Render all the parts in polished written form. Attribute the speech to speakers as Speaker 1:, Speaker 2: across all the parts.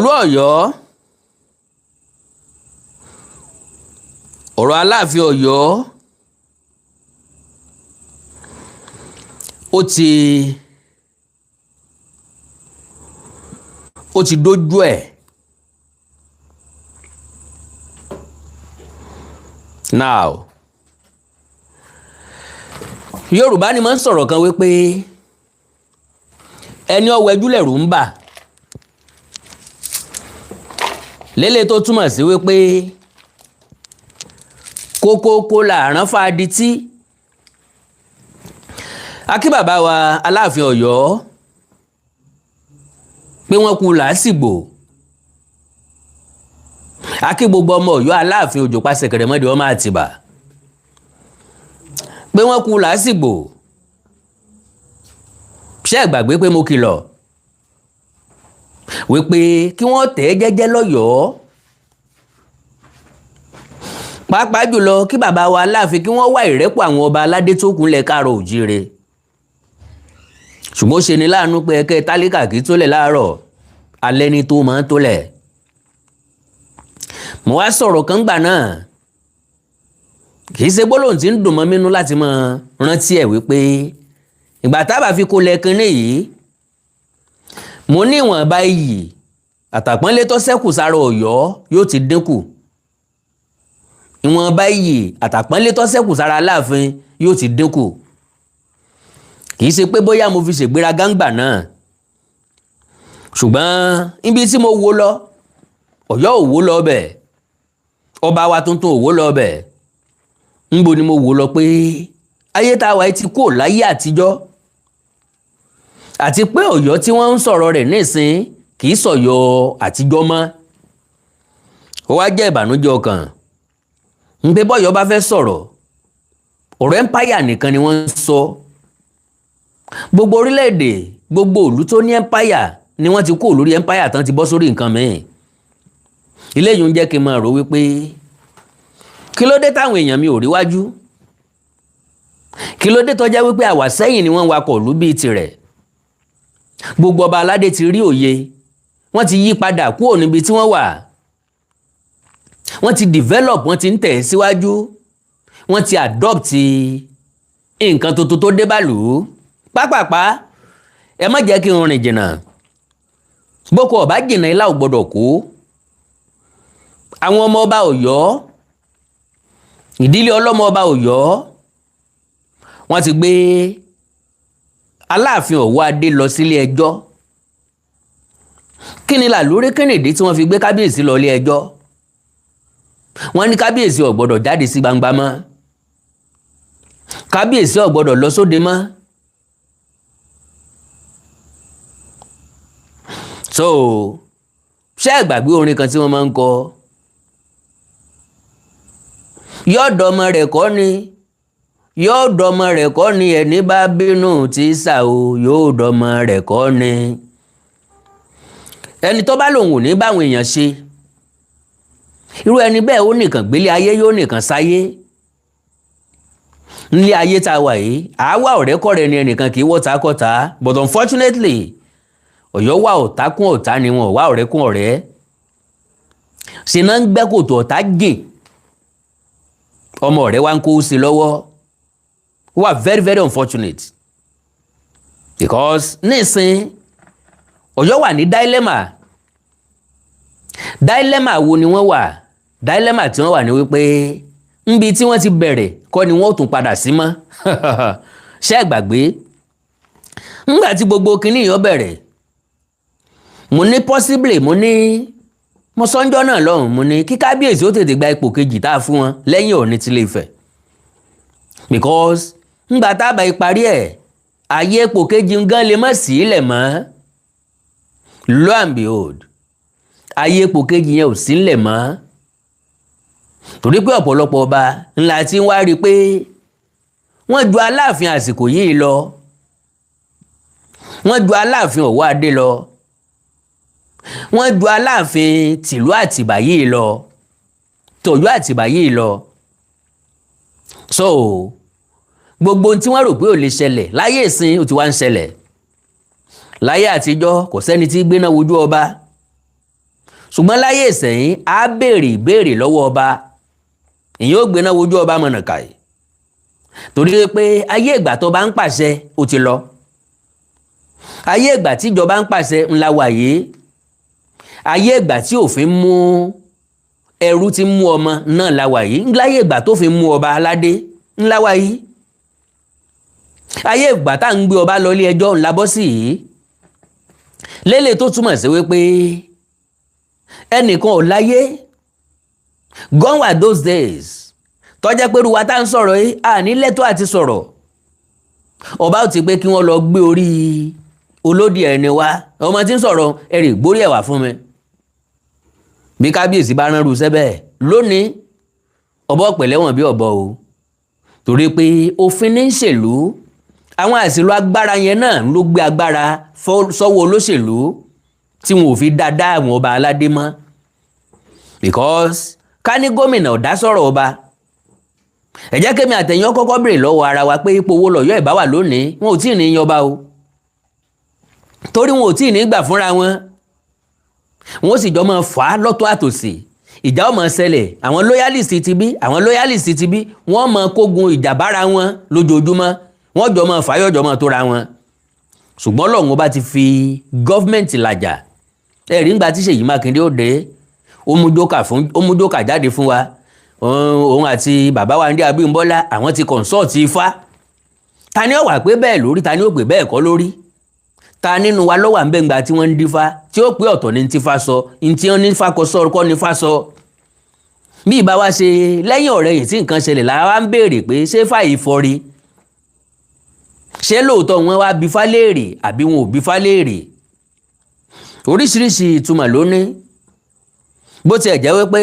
Speaker 1: Ìlú Ọ̀yọ́, ọ̀rọ̀ Aláàfin Ọ̀yọ́ ó ti dójú ẹ̀. Now, Yorùbá ni máa ń sọ̀rọ̀ kan wípé ẹni ọwọ́ ẹjú lẹ̀rù ń bà, lélẹ̀ tó túmọ̀ sí wípé kókókó làárán fàdítí. Akí bàbá wa Aláàfin Ọ̀yọ́ pé wọ́n kú làásìgbò. Akí gbogbo ọmọ Ọ̀yọ́ Aláàfin Òjò pàṣẹ kẹrẹmọdé ọmọ Àtìbà pé wọ́n kú làásìgbò. Ṣé ẹ gbàgbé pé mo kìlọ̀ wípé kí wọ́n tẹ̀ ẹ́ jẹ́jẹ́ lọ́yọ̀ọ́, pàápàá jùlọ kí bàbá wa Aláàfin kí wọ́n wá ìrẹ́pọ̀ àwọn ọba aládé tó kúnlẹ̀ káàrọ̀ òjíire. Ṣùgbọ́n ó ṣe ni láàánú pé ẹ̀kẹ́ tálíkà kì í tólẹ̀ láàárọ̀, alẹ́ ni tó máa ń tólẹ̀. Mo wá sọ̀rọ̀ kan gbà náà, kì í ṣe gbólóhùn tí ń dùn mọ́ mínú láti máa rántí ẹ̀, wípé ìgbà tábà fi kó lẹ́ẹ̀kan níyìí, mo ní ìwọ̀nba iyì àtàpọ́nlé tó ṣẹ́kù sára Ọ̀yọ́ yóò ti dínkù, ìwọ̀nba iyì àtàpọ́nlé tó ṣẹ́kù sára Aláàfin yóò ti dínkù. Kì í ṣe pé bóyá mo fi ṣègbéraga ńgbà náà, ṣùgbọ́n ibi tí mo wò lọ, Ọ̀yọ́ ò wó lọ bẹ̀, ọba wa tuntun ò wó lọ bẹ̀. Ńbo ni mo wò lọ pé ayé tá a wà ti kó láyé àtijọ́, àti pé Ọ̀yọ́ tí wọ́n ń sọ̀rọ̀ rẹ̀ nísìn kì í sọ̀yọ́ àtijọ́ mọ́. Ó wá jẹ́ ìbànújẹ́ ọkàn ń pé bọ́yọ̀ bá fẹ́ sọ̀rọ̀, ọ̀rọ̀ empire nìkan ni wọ́n ń sọ. Gbogbo orílẹ̀-èdè, gbogbo ìlú tó ní empire ni wọ́n ti kó lórí empire tán, ti bọ́ sórí nǹkan mìíràn. Ilé yìí ń jẹ́ kí n máa rò wípé kí ló dé táwọn èèyàn mi ò rí wájú? Kí ló dé tó jẹ́ wípé àwà sẹ́yìn ni wọ́n ń wakọ̀ ìlú bíi tirẹ̀? Gbogbo ọba aládé ti rí òye, wọ́n ti yí padà kúrò níbi tí wọ́n wà, wọ́n ti develop, wọ́n ti ń tẹ̀ síwájú, wọ́n ti adopt nǹkan tuntun tó dé bàlú pápápá. Ẹ má jẹ́ kí n rìn jìnnà. Boko ọba jìnnà, ilá ò gbọ́dọ̀ kó. Àwọn ọmọ ọba Ọ̀yọ́, ìdílé ọlọ́mọ ọba Ọ̀yọ́, wọ́n ti gbé Aláàfin Ọ̀wọ́adé lọ sílé ẹjọ́. Kí ni làlórí kínìdí tí wọ́n fi gbé kábíyèsí lọ ilé ẹjọ́? Wọ́n ní kábíyèsí ò gbọ́dọ̀ jáde sí gbangba mọ́, kábíyèsí ò gbọ́dọ̀ lọ sóde mọ́. So ṣé ẹ gbàgbé orin kan tí wọ́n máa ń kọ? Yọ́ọ̀dọ̀ ọmọ rẹ̀ kọ́ ni, yóò dọmọ rẹ̀ kọ́ ni, ẹni bá bínú tí sà o, yóò dọmọ rẹ̀ kọ́ ni. Ẹni tó bá lòun ò ní báwọn èèyàn ṣe, irú ẹni bẹ́ẹ̀ ó nìkan gbélé ayé, yóò nìkan sáyé nílé ayé tá a wà yìí. Àwa ọ̀rẹ́kọ̀rẹ́ ni, ẹnìkan kì í wọ́ta kọ́ta, but unfortunately Ọ̀yọ́ wà ọ̀tá kún ọ̀tá ni, wọn wá ọ̀rẹ́ kún ọ̀rẹ́, ṣe náà ń gbẹ́ kòtò ọ̀tá jìn, ọmọ ọ̀rẹ́ wa ń kó sí lọ́wọ́. Wà very very unfortunate, because nísìn Ọ̀yọ́ wà ní dilemma. Dilemma wo ni wọ́n wà? Dilemma tí wọ́n wà ní wípé níbi tí wọ́n ti bẹ̀rẹ̀ kọ́ ni wọ́n ó tún padà sí mọ́. Ṣé ẹ gbàgbé ńgbà tí gbogbo kinní yìí ó bẹ̀rẹ̀? Mo ní possibly, mo ní mo sọ́njọ́ náà lọ́hùn, mo ní kí kábíyèsí ó tètè gba ipò kejì tá a fún wọn lẹ́yìn Ọọ̀ni tilé Ifẹ̀, because ńgbà tá a bá parí ẹ̀, ayé ipò kejì gan lè má sí ilẹ̀ mọ́. Lo and behold, ayé ipò kejì yẹn ò sí ńlẹ̀ mọ́, torí pé ọ̀pọ̀lọpọ̀ ọba ńlá tí ń wá rí i pé wọ́n ju Aláàfin àsìkò yìí lọ, wọ́n ju Aláàfin Ọ̀wọ́adé lọ, wọ́n ju Aláàfin tìlú Àtìbà yìí lọ, tọ̀yọ́ Àtìbà yìí lọ. So gbogbo ohun tí wọ́n rò pé ò lè ṣẹlẹ̀ láyé ìsìn, ó ti wá ń ṣẹlẹ̀. Láyé àtijọ́, kò sẹ́ni tí gbéná wojú ọba. Ṣùgbọ́n láyé ìsẹ̀yìn, á béèrè ìbéèrè lọ́wọ́ ọba, ìyẹn ó gbéná wojú ọba mọ̀nàkà yìí, torí pé ayé ìgbà tó bá ń pàṣẹ ó ti lọ. Ayé ìgbà tí ìjọba ń pàṣẹ ńlá wà yìí. Ayé ìgbà tí òfin mú ẹrú tí mú ọmọ náà la wà yìí. Láyé ìgbà tó fi mú ọba aládé ńlá wà yìí. Ayé ìgbà tá à ń gbé ọba lọ ilé ẹjọ́ ńlá bọ́ sí yìí. Lélẹ̀ tó túmọ̀ sí wípé ẹnìkan ò láyé. Gone were those days tó jẹ́ pé ruwa tá ń sọ̀rọ̀ yìí, à ní lẹ́tọ́ àti sọ̀rọ̀. Ọba ó ti pé kí wọ́n lọ gbé orí olódì ẹni wá. Ọmọ tí ń sọ̀rọ̀ ẹ̀rì gbórí ẹ̀wà fún mi. Bí kábíyèsí bá rán rusẹ́ bẹ́ẹ̀ lónìí, ọba ọ̀pẹ̀lẹ́wọ̀n bí ọ̀bọ o, torí pé òfin ní í ṣèlú. Àwọn àṣìlò agbára yẹn náà ló gbé agbára sọ́wọ́ olóṣèlú tí wọn ò fi dáadáa àwọn ọba aládé mọ́, because ká ní gómìnà ọ̀dá sọ̀rọ̀ ọba. Ẹ jẹ́ kémi àtẹ̀yìn kọ́kọ́ béèrè lọ́wọ́ ara wa pé ipò owó lọ́yọ́ ìbá wà lónìí. Wọn ò tí ì ní yanba o, torí wọn ò tí ì ní gbà fúnra wọn. Wọn sì jọ máa fà á lọ́tọ̀ àtòsì, ìjà ó máa ṣẹlẹ̀. Àwọn loyalist ti bí, àwọn loyalist ti bí, wọ́n máa kógun ìjà bára wọn lójoojúmọ́. Wọ́n jọ máa fà á, yọ̀jọ̀ máa tóra wọn. Ṣùgbọ́n Ọlọ́run bá ti fi government làjà. Ẹ̀rí ńgbà tí Ṣèyí Mákindé ó dé, ó mú jókà jáde fún wa. Òun àti bàbá wa ní Abímbọ́lá, àwọn ti consult Ifá. Ta ni ó wà pé bẹ́ẹ̀ lórí? Ta ni ó pè bẹ́ẹ̀ kọ́ lórí? Ta nínú wa lọ́wọ́ à ń bẹ̀ ńgbà tí wọ́n ń dífá tí ó pé ọ̀tọ̀ ní tífá sọ, ní tí wọ́n ní fá kọ sọ kọ́ ní fá sọ? Bí ìbá wa ṣe lẹ́yìn ọ̀rẹ́ yìí tí nǹkan ṣẹlẹ̀ la wá ń béèrè pé ṣé fàyè fọ́rí? Ṣé lóòótọ́ wọn wá bí fá léèrè àbí wọn ò bí fá léèrè? Oríṣiríṣi ìtumọ̀ ló ní. Bó tiẹ̀ jẹ́ wípé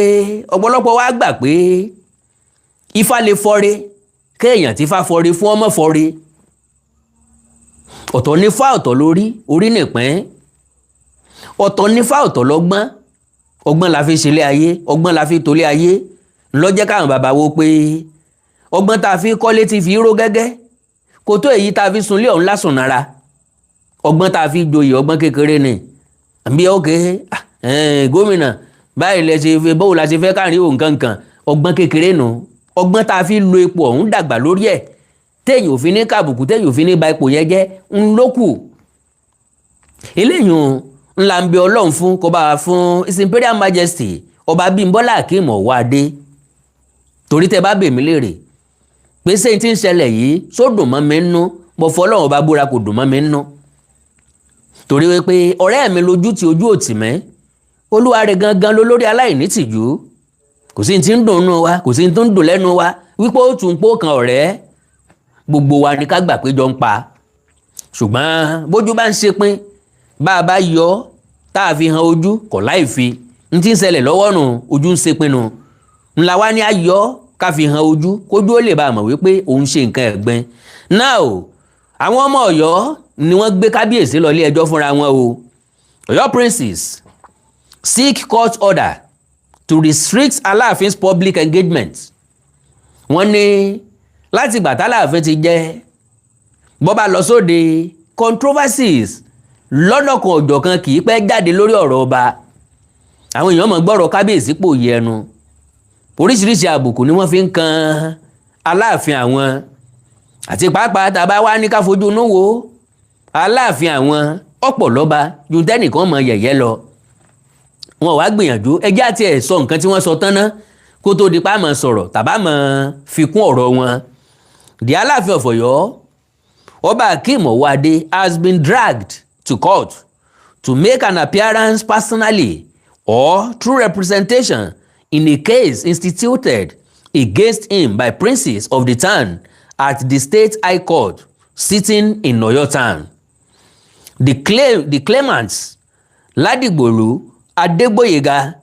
Speaker 1: ọ̀pọ̀lọpọ̀ wa gbà pé ifá lè fọ́re, kéèyàn tí fá fọ́re fún ọmọ fọ́re. Ọ̀tọ̀ ní fá, ọ̀tọ̀ lórí orí nìpín. Ọ̀tọ̀ ní fá, ọ̀tọ̀ lọ́gbọ́n. Ọgbọ́n la fi ṣẹlẹ̀ ayé, ọgbọ́n la fi tolé ayé. Ńlọ́jẹ́ káwọn bàbá wo pé ọgbọ́n tá a fi kọ́lé ti fi ró gẹ́gẹ́ kò tó èyí tá a fi sunlé ọ̀hún lásùn nára. Ọgbọ́n tá a fi joyè, ọgbọ́n kékeré ni. Àbí ókè gómìnà báyìí lẹ ṣe fẹ́, báwo la ṣe fẹ́ káàrin òun kankan? Ọgbọ́n kékeré nù. Ọgbọ́n tá a fi lo ipò ọ̀hún dàgbà lórí ẹ̀, téèyàn ò fi ní kàbùkù, téèyàn ò fi ní ba ipò yẹn jẹ́, ń lókù. Eléyìí ńlá ń bẹ Ọlọ́run fún kó bá wa fún His Imperial Majesty Ọba Bímbọ́lá Akeem Ọwọ́adé, torí tẹ bá bèmí léèrè pé ṣé n tí ń ṣẹlẹ̀ yìí só dùn mọ́ mi nínú, mo fọ́ Ọlọ́run ọba búra, kò dùn mọ́ mi nínú, torí wípé ọ̀rẹ́ mi lójú tí ojú ò tì mẹ́. Olúwa rẹ̀ gangan ló lórí aláìní tìjú. Kò sí ti ń dùn nínú wa, kò sí ti ń dùn lẹ́nu wa wípé ó tún pó kan ọ̀rẹ́. Gbogbo wa ni ká gbà pé jọ ń pa. Ṣùgbọ́n bójú bá ń ṣe pín, bá a bá yọ tá a fi hàn ojú kọ̀ láì fi n tí ń ṣẹlẹ̀ lọ́wọ́ nù, ojú ń ṣe pinnu ńlá wa ni a yọ ká fi hàn ojú, kójú ó lè bá a mọ̀ wípé òun ṣe nǹkan ẹ̀gbin náà o. Àwọn ọmọ Ọ̀yọ́ ni wọ́n gbé kábíyèsí lọ ilé ẹjọ́ fúnra wọn o. Ọ̀yọ́ princes seek court order to restrict Aláàfin's public engagement. Wọ́n ní láti ìgbà tálàáfin ti jẹ́, bọ́ bá lọ sóde, controversies lọ́nà kan ọ̀jọ̀kan kì í pẹ́ jáde lórí ọ̀rọ̀ ọba. Àwọn èèyàn mọ̀ gbọ́rọ̀ kábíyèsí pò yẹ ẹnu. Oríṣiríṣi àbùkù ni wọ́n fi ń kan Aláàfin àwọn, àti pàápàá tá a bá wá ní ká fojú inú wo Aláàfin, àwọn ọ̀pọ̀ lọ́ba ju tẹ́nìkan mọ̀ yẹ̀yẹ́ lọ. Wọn wá gbìyànjú ẹjẹ́ àti ẹ̀ sọ nǹkan tí wọ́n sọ tán ná, kó tó di pa mọ̀ sọ̀rọ̀ tàbá mọ̀ fi kún ọ̀rọ̀ wọn. The Aláàfin of Ọ̀yọ́, Ọba Akeem Ọwọ́adé, has been dragged to court to make an appearance personally or through representation in a case instituted against him by princes of the town at the State High Court sitting in Oyo Town. The claimants, Ladigbolu Adegboyega,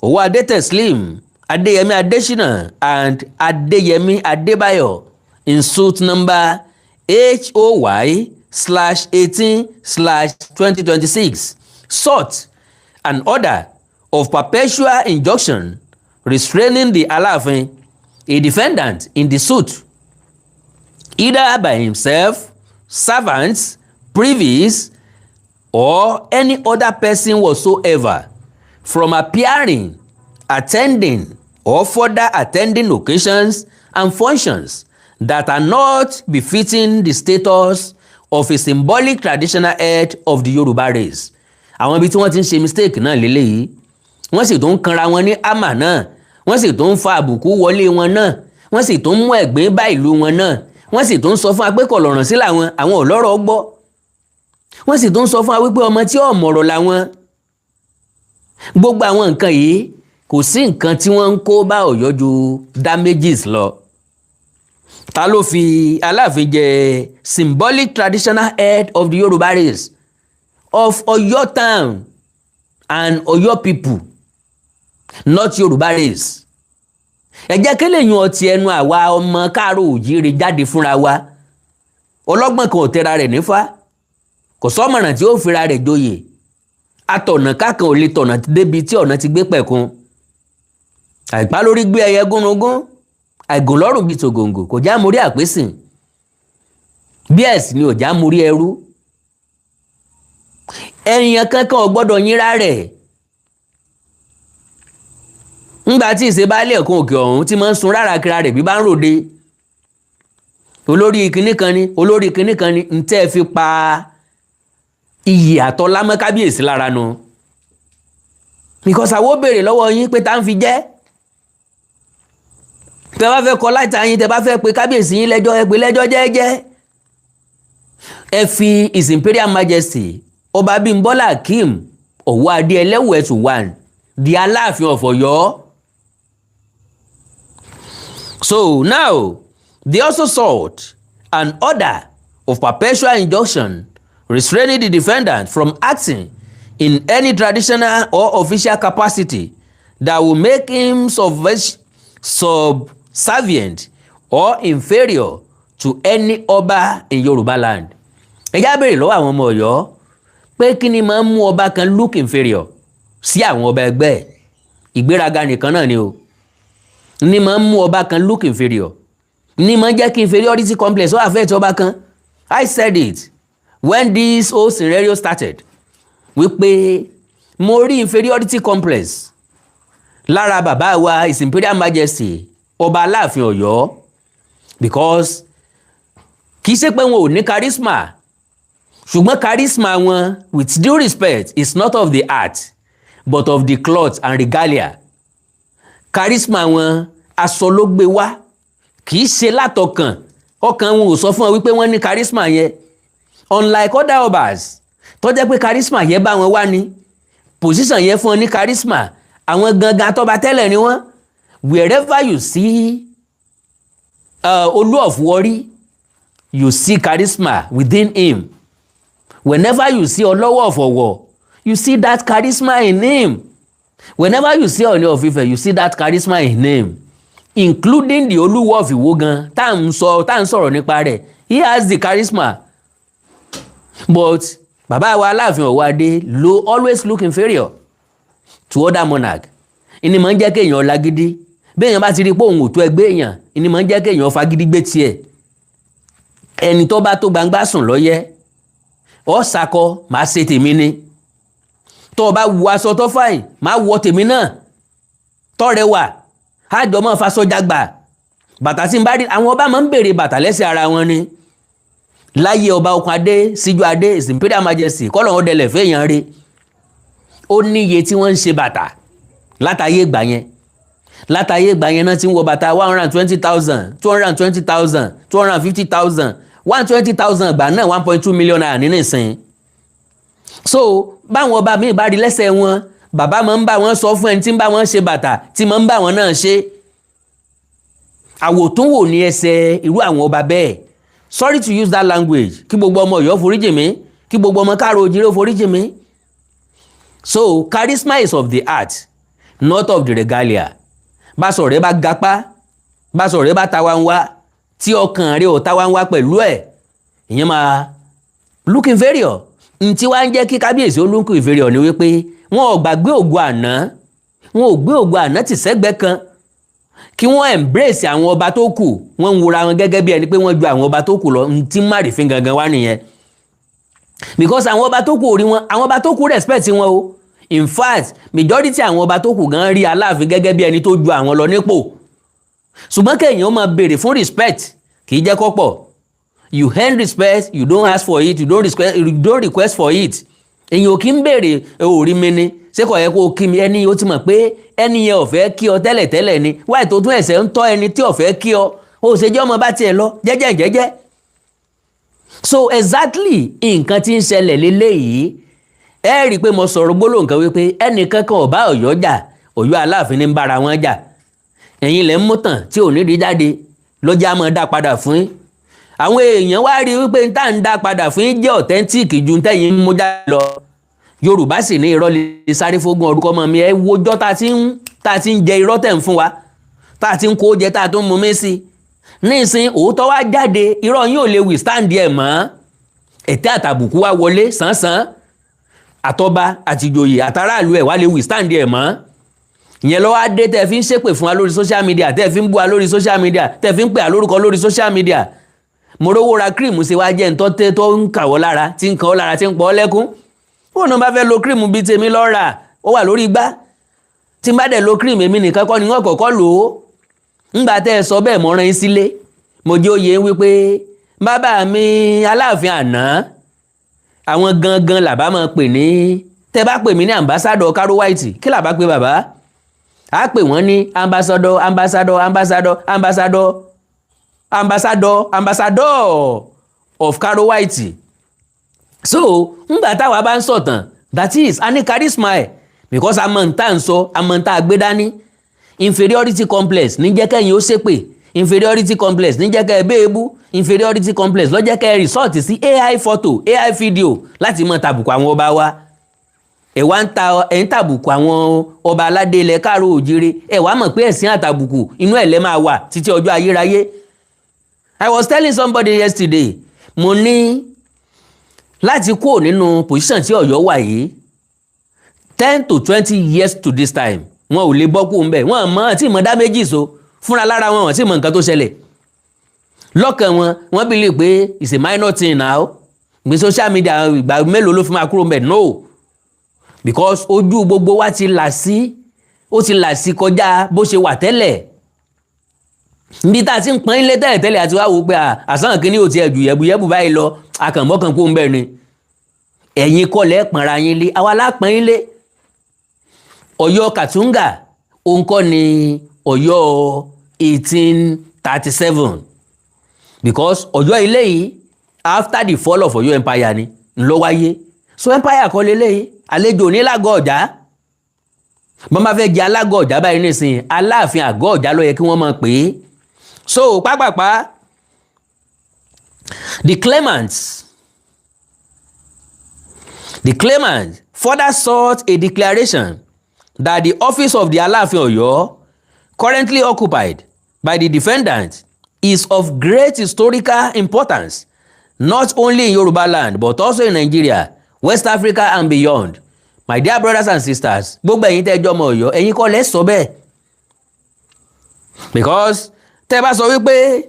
Speaker 1: Owóadé Teslim, Adeyemi Adesina and Adeyemi Adebayo, in suit number HOY/18/2026, sought an order of perpetual injunction restraining the Alaafin, a defendant in the suit, either by himself, servants, privies, or any other person whatsoever, from making public appearances from appearing, attending or further attending occasions and functions that are not befitting the status of a symbolic traditional head of the Yoruba race. Àwọn ibi tí wọ́n ti ń ṣe mistake náà lélẹ́yìí, wọ́n sì tún ń kanra wọn ní àmà náà, wọ́n sì tún ń fa àbùkù wọlé wọn náà, wọ́n sì tún ń mú ẹ̀gbin bá ìlú wọn náà, wọ́n sì tún ń sọ fún wa pé kọ̀lọ̀ràn sí làwọn, àwọn ò lọ́rọ̀ gbọ́, wọ́n sì tún ń sọ fún wa wípé ọmọ tí ò mọ̀rọ̀ làwọn. Gbogbo àwọn nǹkan yìí, kò sí nǹkan tí wọ́n ń kó bá Ọ̀yọ́ ju damages lọ. Ta ló fi Aláàfin jẹ symbolic traditional head of the Yoruba race, of Ọ̀yọ́ town and Ọ̀yọ́ people, not Yorùbá race? Ẹ jẹ́ kí lè yan ọtí ẹnu àwa ọmọ káàró òjíire jáde fúnra wa. Ọlọ́gbọ́n kan ò tẹra rẹ̀ nífá, kò sọ́mọ̀ràn tí ó fira rẹ̀ joyè, atọ̀nà kákan ò lè tọ̀nà débi tí ọ̀nà ti gbé pẹ̀kun. Àìpá lórí gbé ẹyẹ gúnugún, àìgùn lọ́rùn bíi tògòǹgò kò já mórí àpésìn, bí ẹ̀sìn ni ò já mórí ẹrú. Ẹ̀yàn kankan ò gbọ́dọ̀ yínra rẹ̀ ńgbà tí ìṣe baálé ẹ̀kún òkè ọ̀hún tí máa ń sun rárá kira rẹ̀ bí bá ń ròde. Olórí kinní kan ni, olórí kinní kan ni, ń tẹ́ fi pa iyì àtọ́lámọ́ kábíyèsí lára nu, because àwọn ó béèrè lọ́wọ́ yín pé tá ń fi jẹ́. Tẹ́ bá fẹ́ kọ láìta yín, tẹ́ bá fẹ́ pe kábíyèsí yín lẹ́jọ́, ẹ pè lẹ́jọ́ jẹ́ẹ́jẹ́. Ẹ fi His Imperial Majesty Ọba Bímbọ́lá Akeem Ọ̀wọ́adé Ẹlẹ́wù one, the Aláàfin of Ọ̀yọ́. So now they also sought an order of perpetual injunction restraining the defendant from acting in any traditional or official capacity that will make him subservient or inferior to any ọba in Yoruba land. Ẹ já béèrè lọ́wọ́ àwọn ọmọ Ọ̀yọ́ pé kí ni máa ń mú ọba kan look inferior sí àwọn ọba ẹgbẹ́ ẹ̀? Ìgbéraga nìkan náà ni o ní máa ń mú ọba kan look inferior, ní máa ń jẹ́ kí inferiority complex ó affect ọba kan. I said it when this whole scenario started wípé mo rí inferiority complex lára bàbá wa, His Imperial Majesty Ọba Aláàfin Ọ̀yọ́, because kì í ṣe pé wọn ò ní charisma, ṣùgbọ́n charisma wọn, with due respect, is not of the art but of the cloth and regalia. Charisma wọn, aṣọ ló gbé wá, kì í ṣe látọkàn. Ọkàn wọn ò sọ fún ọ wípé wọ́n ní charisma yẹn, unlike other obas tó jẹ́ pé charisma yẹn bá wọn wá ní position yẹn, fún ọ ní charisma, àwọn gangan tọ́ba tẹ́lẹ̀ ni wọ́n. Wherever you see Olú of Warri, you see charisma within him. Whenever you see Ọlọ́wọ̀ of Ọ̀wọ̀, you see that charisma in him. Whenever you see Ọọ̀ni of Ifẹ̀, you see that charisma in him, including the Olúwo of Ìwó gan tá à ń sọ, tá à ń sọ̀rọ̀ nípa rẹ̀. He has the charisma, but bàbá wa Aláàfin Ọ̀wọ́adé ló always look inferior to other monarch. Ìní máa ń jẹ́ kéèyàn lágídí. Béèyàn bá ti rí i pé òun ò tó ẹgbẹ́ èèyàn, ìní máa ń jẹ́ kéèyàn fagídí gbé tiẹ̀. Ẹni tó bá tó gbangba sùn lọ́yẹ́ ọ́ sakọ, máa ṣe tèmi ni. Tó o bá wọ aṣọ tó fine, máa wọ tèmi náà tọrẹ wà, àjọ máa faṣọ jágbà. Bàtà tí ń bá rí, àwọn ọba máa ń béèrè bàtà lẹ́sẹ̀ ara wọn ni láyé ọba Okun Adé Síjú Adé, His Imperial Majesty, kọ́lọ̀ wọn dẹlẹ̀ fẹ́yàn rí. Ó níye tí wọ́n ń ṣe bàtà látàyè ìgbà yẹn. Látàyè ìgbà yẹn náà ti ń wọ bàtà 120,000, 220,000, 250,000, 120,000 ìgbà náà, ₦1.2 million nínú ìsìn. So báwọn ọba míì bá rí lẹ́sẹ̀ wọn, bàbá máa ń bá wọn sọ fún ẹni tí ń bá wọn ṣe bàtà, tí máa ń bá wọn náà ṣe. Àwòtúnwò ní ẹsẹ̀ irú àwọn ọba bẹ́ẹ̀. Sorry to use that language, kí gbogbo ọmọ Ọ̀yọ́ foríjì mí, kí gbogbo ọmọ káàró òjìrè foríjì mí. So charisma is of the heart, not of the regalia. Báṣọ rẹ bá gapá, báṣọ rẹ bá ta wá ń wá, tí ọkàn rẹ ò ta wá ń wá pẹ̀lú ẹ̀, ìyẹn máa look inferior. Ntí wá ń jẹ́ kí kábíyèsí ó look inferior ni wípé wọn ò gbàgbé ògo àná, wọn ò gbé ògo àná tì sẹ́gbẹ́ kan kí wọ́n embrace àwọn ọba tó kù. Wọ́n ń wura wọn gẹ́gẹ́ bí ẹni pé wọ́n ju àwọn ọba tó kù lọ. Ntí márìfín gangan wá nìyẹn, because àwọn ọba tó kù ò rí wọn, àwọn ọba tó kù respect wọn o. In fact, majority àwọn ọba tó kù gan rí Aláàfin gẹ́gẹ́ bí ẹni tó ju àwọn lọ nípò, ṣùgbọ́n kéèyàn máa béèrè fún respect kì í jẹ́ kó pọ̀. You earn respect, you don't ask for it, you don't request for it. Èyàn ò kí ń béèrè òórí mi ni, ṣé kò yẹ kó o kí mi? Ẹni ó ti mọ̀ pé ẹni yẹn ò fẹ́ kí ọ tẹ́lẹ̀tẹ́lẹ̀ ni. Wáyé tó tún ẹ̀sẹ̀ ń tọ́ ẹni tí ò fẹ́ kí ọ, ó ṣe jẹ́ ọmọ bá tiẹ̀ lọ jẹ́jẹ́ jẹ́jẹ́. So exactly nǹkan tí ń ṣẹlẹ̀ léléyìí, ẹ rí i pé mo sọ̀rọ̀ gbólóhùn kan wípé ẹnìkan kan ò bá Ọ̀yọ́ jà, Ọ̀yọ́ Aláàfin ní ń bára wọn jà. Ẹ̀yin lẹ́ ń mú tàn tí ò nídìí jáde lọ́jà máa dá padà fún yín. Àwọn èèyàn wá rí i wípé n tá ń dá padà fún yín jẹ́ authentic ju tẹ́yìn ń mú jáde lọ. Yorùbá sì ní irọ́ lè sáré fógún ọdún kọ́ mọ́ mi. Ẹ wojọ́ tá a ti ń jẹ irọ́ tẹ̀ ń fún wa, tá a ti ń kó jẹ, tá a tún mú mi sí nísìn. Òótọ́ wá jáde, irọ́ yín ò lè withstand ẹ̀ mọ́. Ẹ̀tẹ́ àtàbùkù wá wọlé sánsan, àtọba àtìjòyè àtàràlù ẹ̀ wá lè withstand ẹ̀ mọ́. Ìyẹn lọ́wọ́ á dé tẹ́ fi ń ṣépè fún wa lórí social media, tẹ́ fi ń bú wa lórí social media, tẹ́ fi ń pè á lórúkọ lórí social media. Mo rówó ra cream ṣe wá jẹ́ ntọ́ tẹ́ tó ń kàwọ́ lára, tí ń kàn ọ́ lára, tí ń pọ̀ ọ́ lẹ́kún. Bóun náà bá fẹ́ lo cream bíi tèmi lọ́ọ́ rà, ó wà lórí igbá. Tí n bá dẹ̀ lo cream, èmi nìkan kọ́ ni wọ́n kọ́kọ́ lò ó. Ńgbà tẹ́ ẹ sọ bẹ́ẹ̀, mọ́ ran yín sílé. Mo jẹ́ òye wípé bàbá mi Aláàfin àná, àwọn gangan làbá máa pè ní. Tẹ́ bá pè mí ní Ambassador Caro White, kí làbá pè bàbá? Á pè wọ́n ní ambassador, ambassador, ambassador, ambassador, ambassador, ambassador of Caro White. So ńgbà táwa bá ń sọ̀tàn, that is, a ní charisma ẹ̀ because a mọ̀ ń tà ń sọ, a mọ̀ ń tà gbé dání. Inferiority complex ní jẹ́ kẹ́yìn ó ṣépè, inferiority complex ní jẹ́ kẹ́ ẹ béèbú, inferiority complex ló jẹ́ kẹ́ ẹ resort sí AI photo, AI video láti mọ̀ tàbùkù àwọn ọba wa. Ẹ wá ń ta, ẹ ń tàbùkù àwọn ọba aládé ilẹ̀ káàró òjire. Ẹ wá mọ̀ pé ẹ̀sìn àtàbùkù inú ẹ̀ lẹ́ máa wà títí ọjọ́ ayérayé. I was telling somebody yesterday, mo ní láti kúrò nínú position tí Ọ̀yọ́ wà yìí, 10 to 20 years to this time, wọn ò lè bọ́ kú ńbẹ̀. Wọn mọ̀ tí mọ̀ dá méjì so fúnra lára wọn, wọn sì mọ̀ nǹkan tó ṣẹlẹ̀ lọ́kàn wọn. Wọ́n believe pé it's a minor thing now, gbé social media, ìgbà mélòó ló fi máa kúrò ńbẹ̀? No, because ojú gbogbo wa ti là sí, ó ti là sí kọjá bó ṣe wà tẹ́lẹ̀. Níbi tá a ti ń pọ́n ilé tẹ́lẹ̀ tẹ́lẹ̀, àti wá wò pé àsán kìíní ò tiẹ̀ jù yẹ̀bùyẹ̀bù báyìí lọ, akànmọ́kàn kó ń bẹ̀ ni. Ẹ̀yin kọ́ lẹ́ pọnra yín lé, àwa lápọ́n yín lé. Ọ̀yọ́ Kàtúngà òun kọ́ ni Ọ̀yọ́ 1837, because Ọ̀yọ́ ilé yìí, after the fall of Ọ̀yọ́ Empire ni ńlọ wáyé. So empire kọ́ lélẹ́yìí. Àlejò ní lágọ̀ọ́ ọ̀já. Bọ́n bá fẹ́ jẹ alágọ̀ ọ̀já báyìí nísìnyí, Aláàfin àgọ́ ọ̀já ló yẹ kí wọ́n máa pè é. So pápápá, the claimants further sought a declaration that the office of the Aláàfin Ọ̀yọ́ currently occupied by the defendant is of great historical importance, not only in Yoruba land but also in Nigeria, West Africa and beyond. My dear brothers and sisters, gbogbo ẹ̀yin tẹ́ jọ́ ọmọ Ọ̀yọ́, ẹ̀yin kọ́ lẹ́ sọ bẹ́ẹ̀, because tẹ́ bá sọ wípé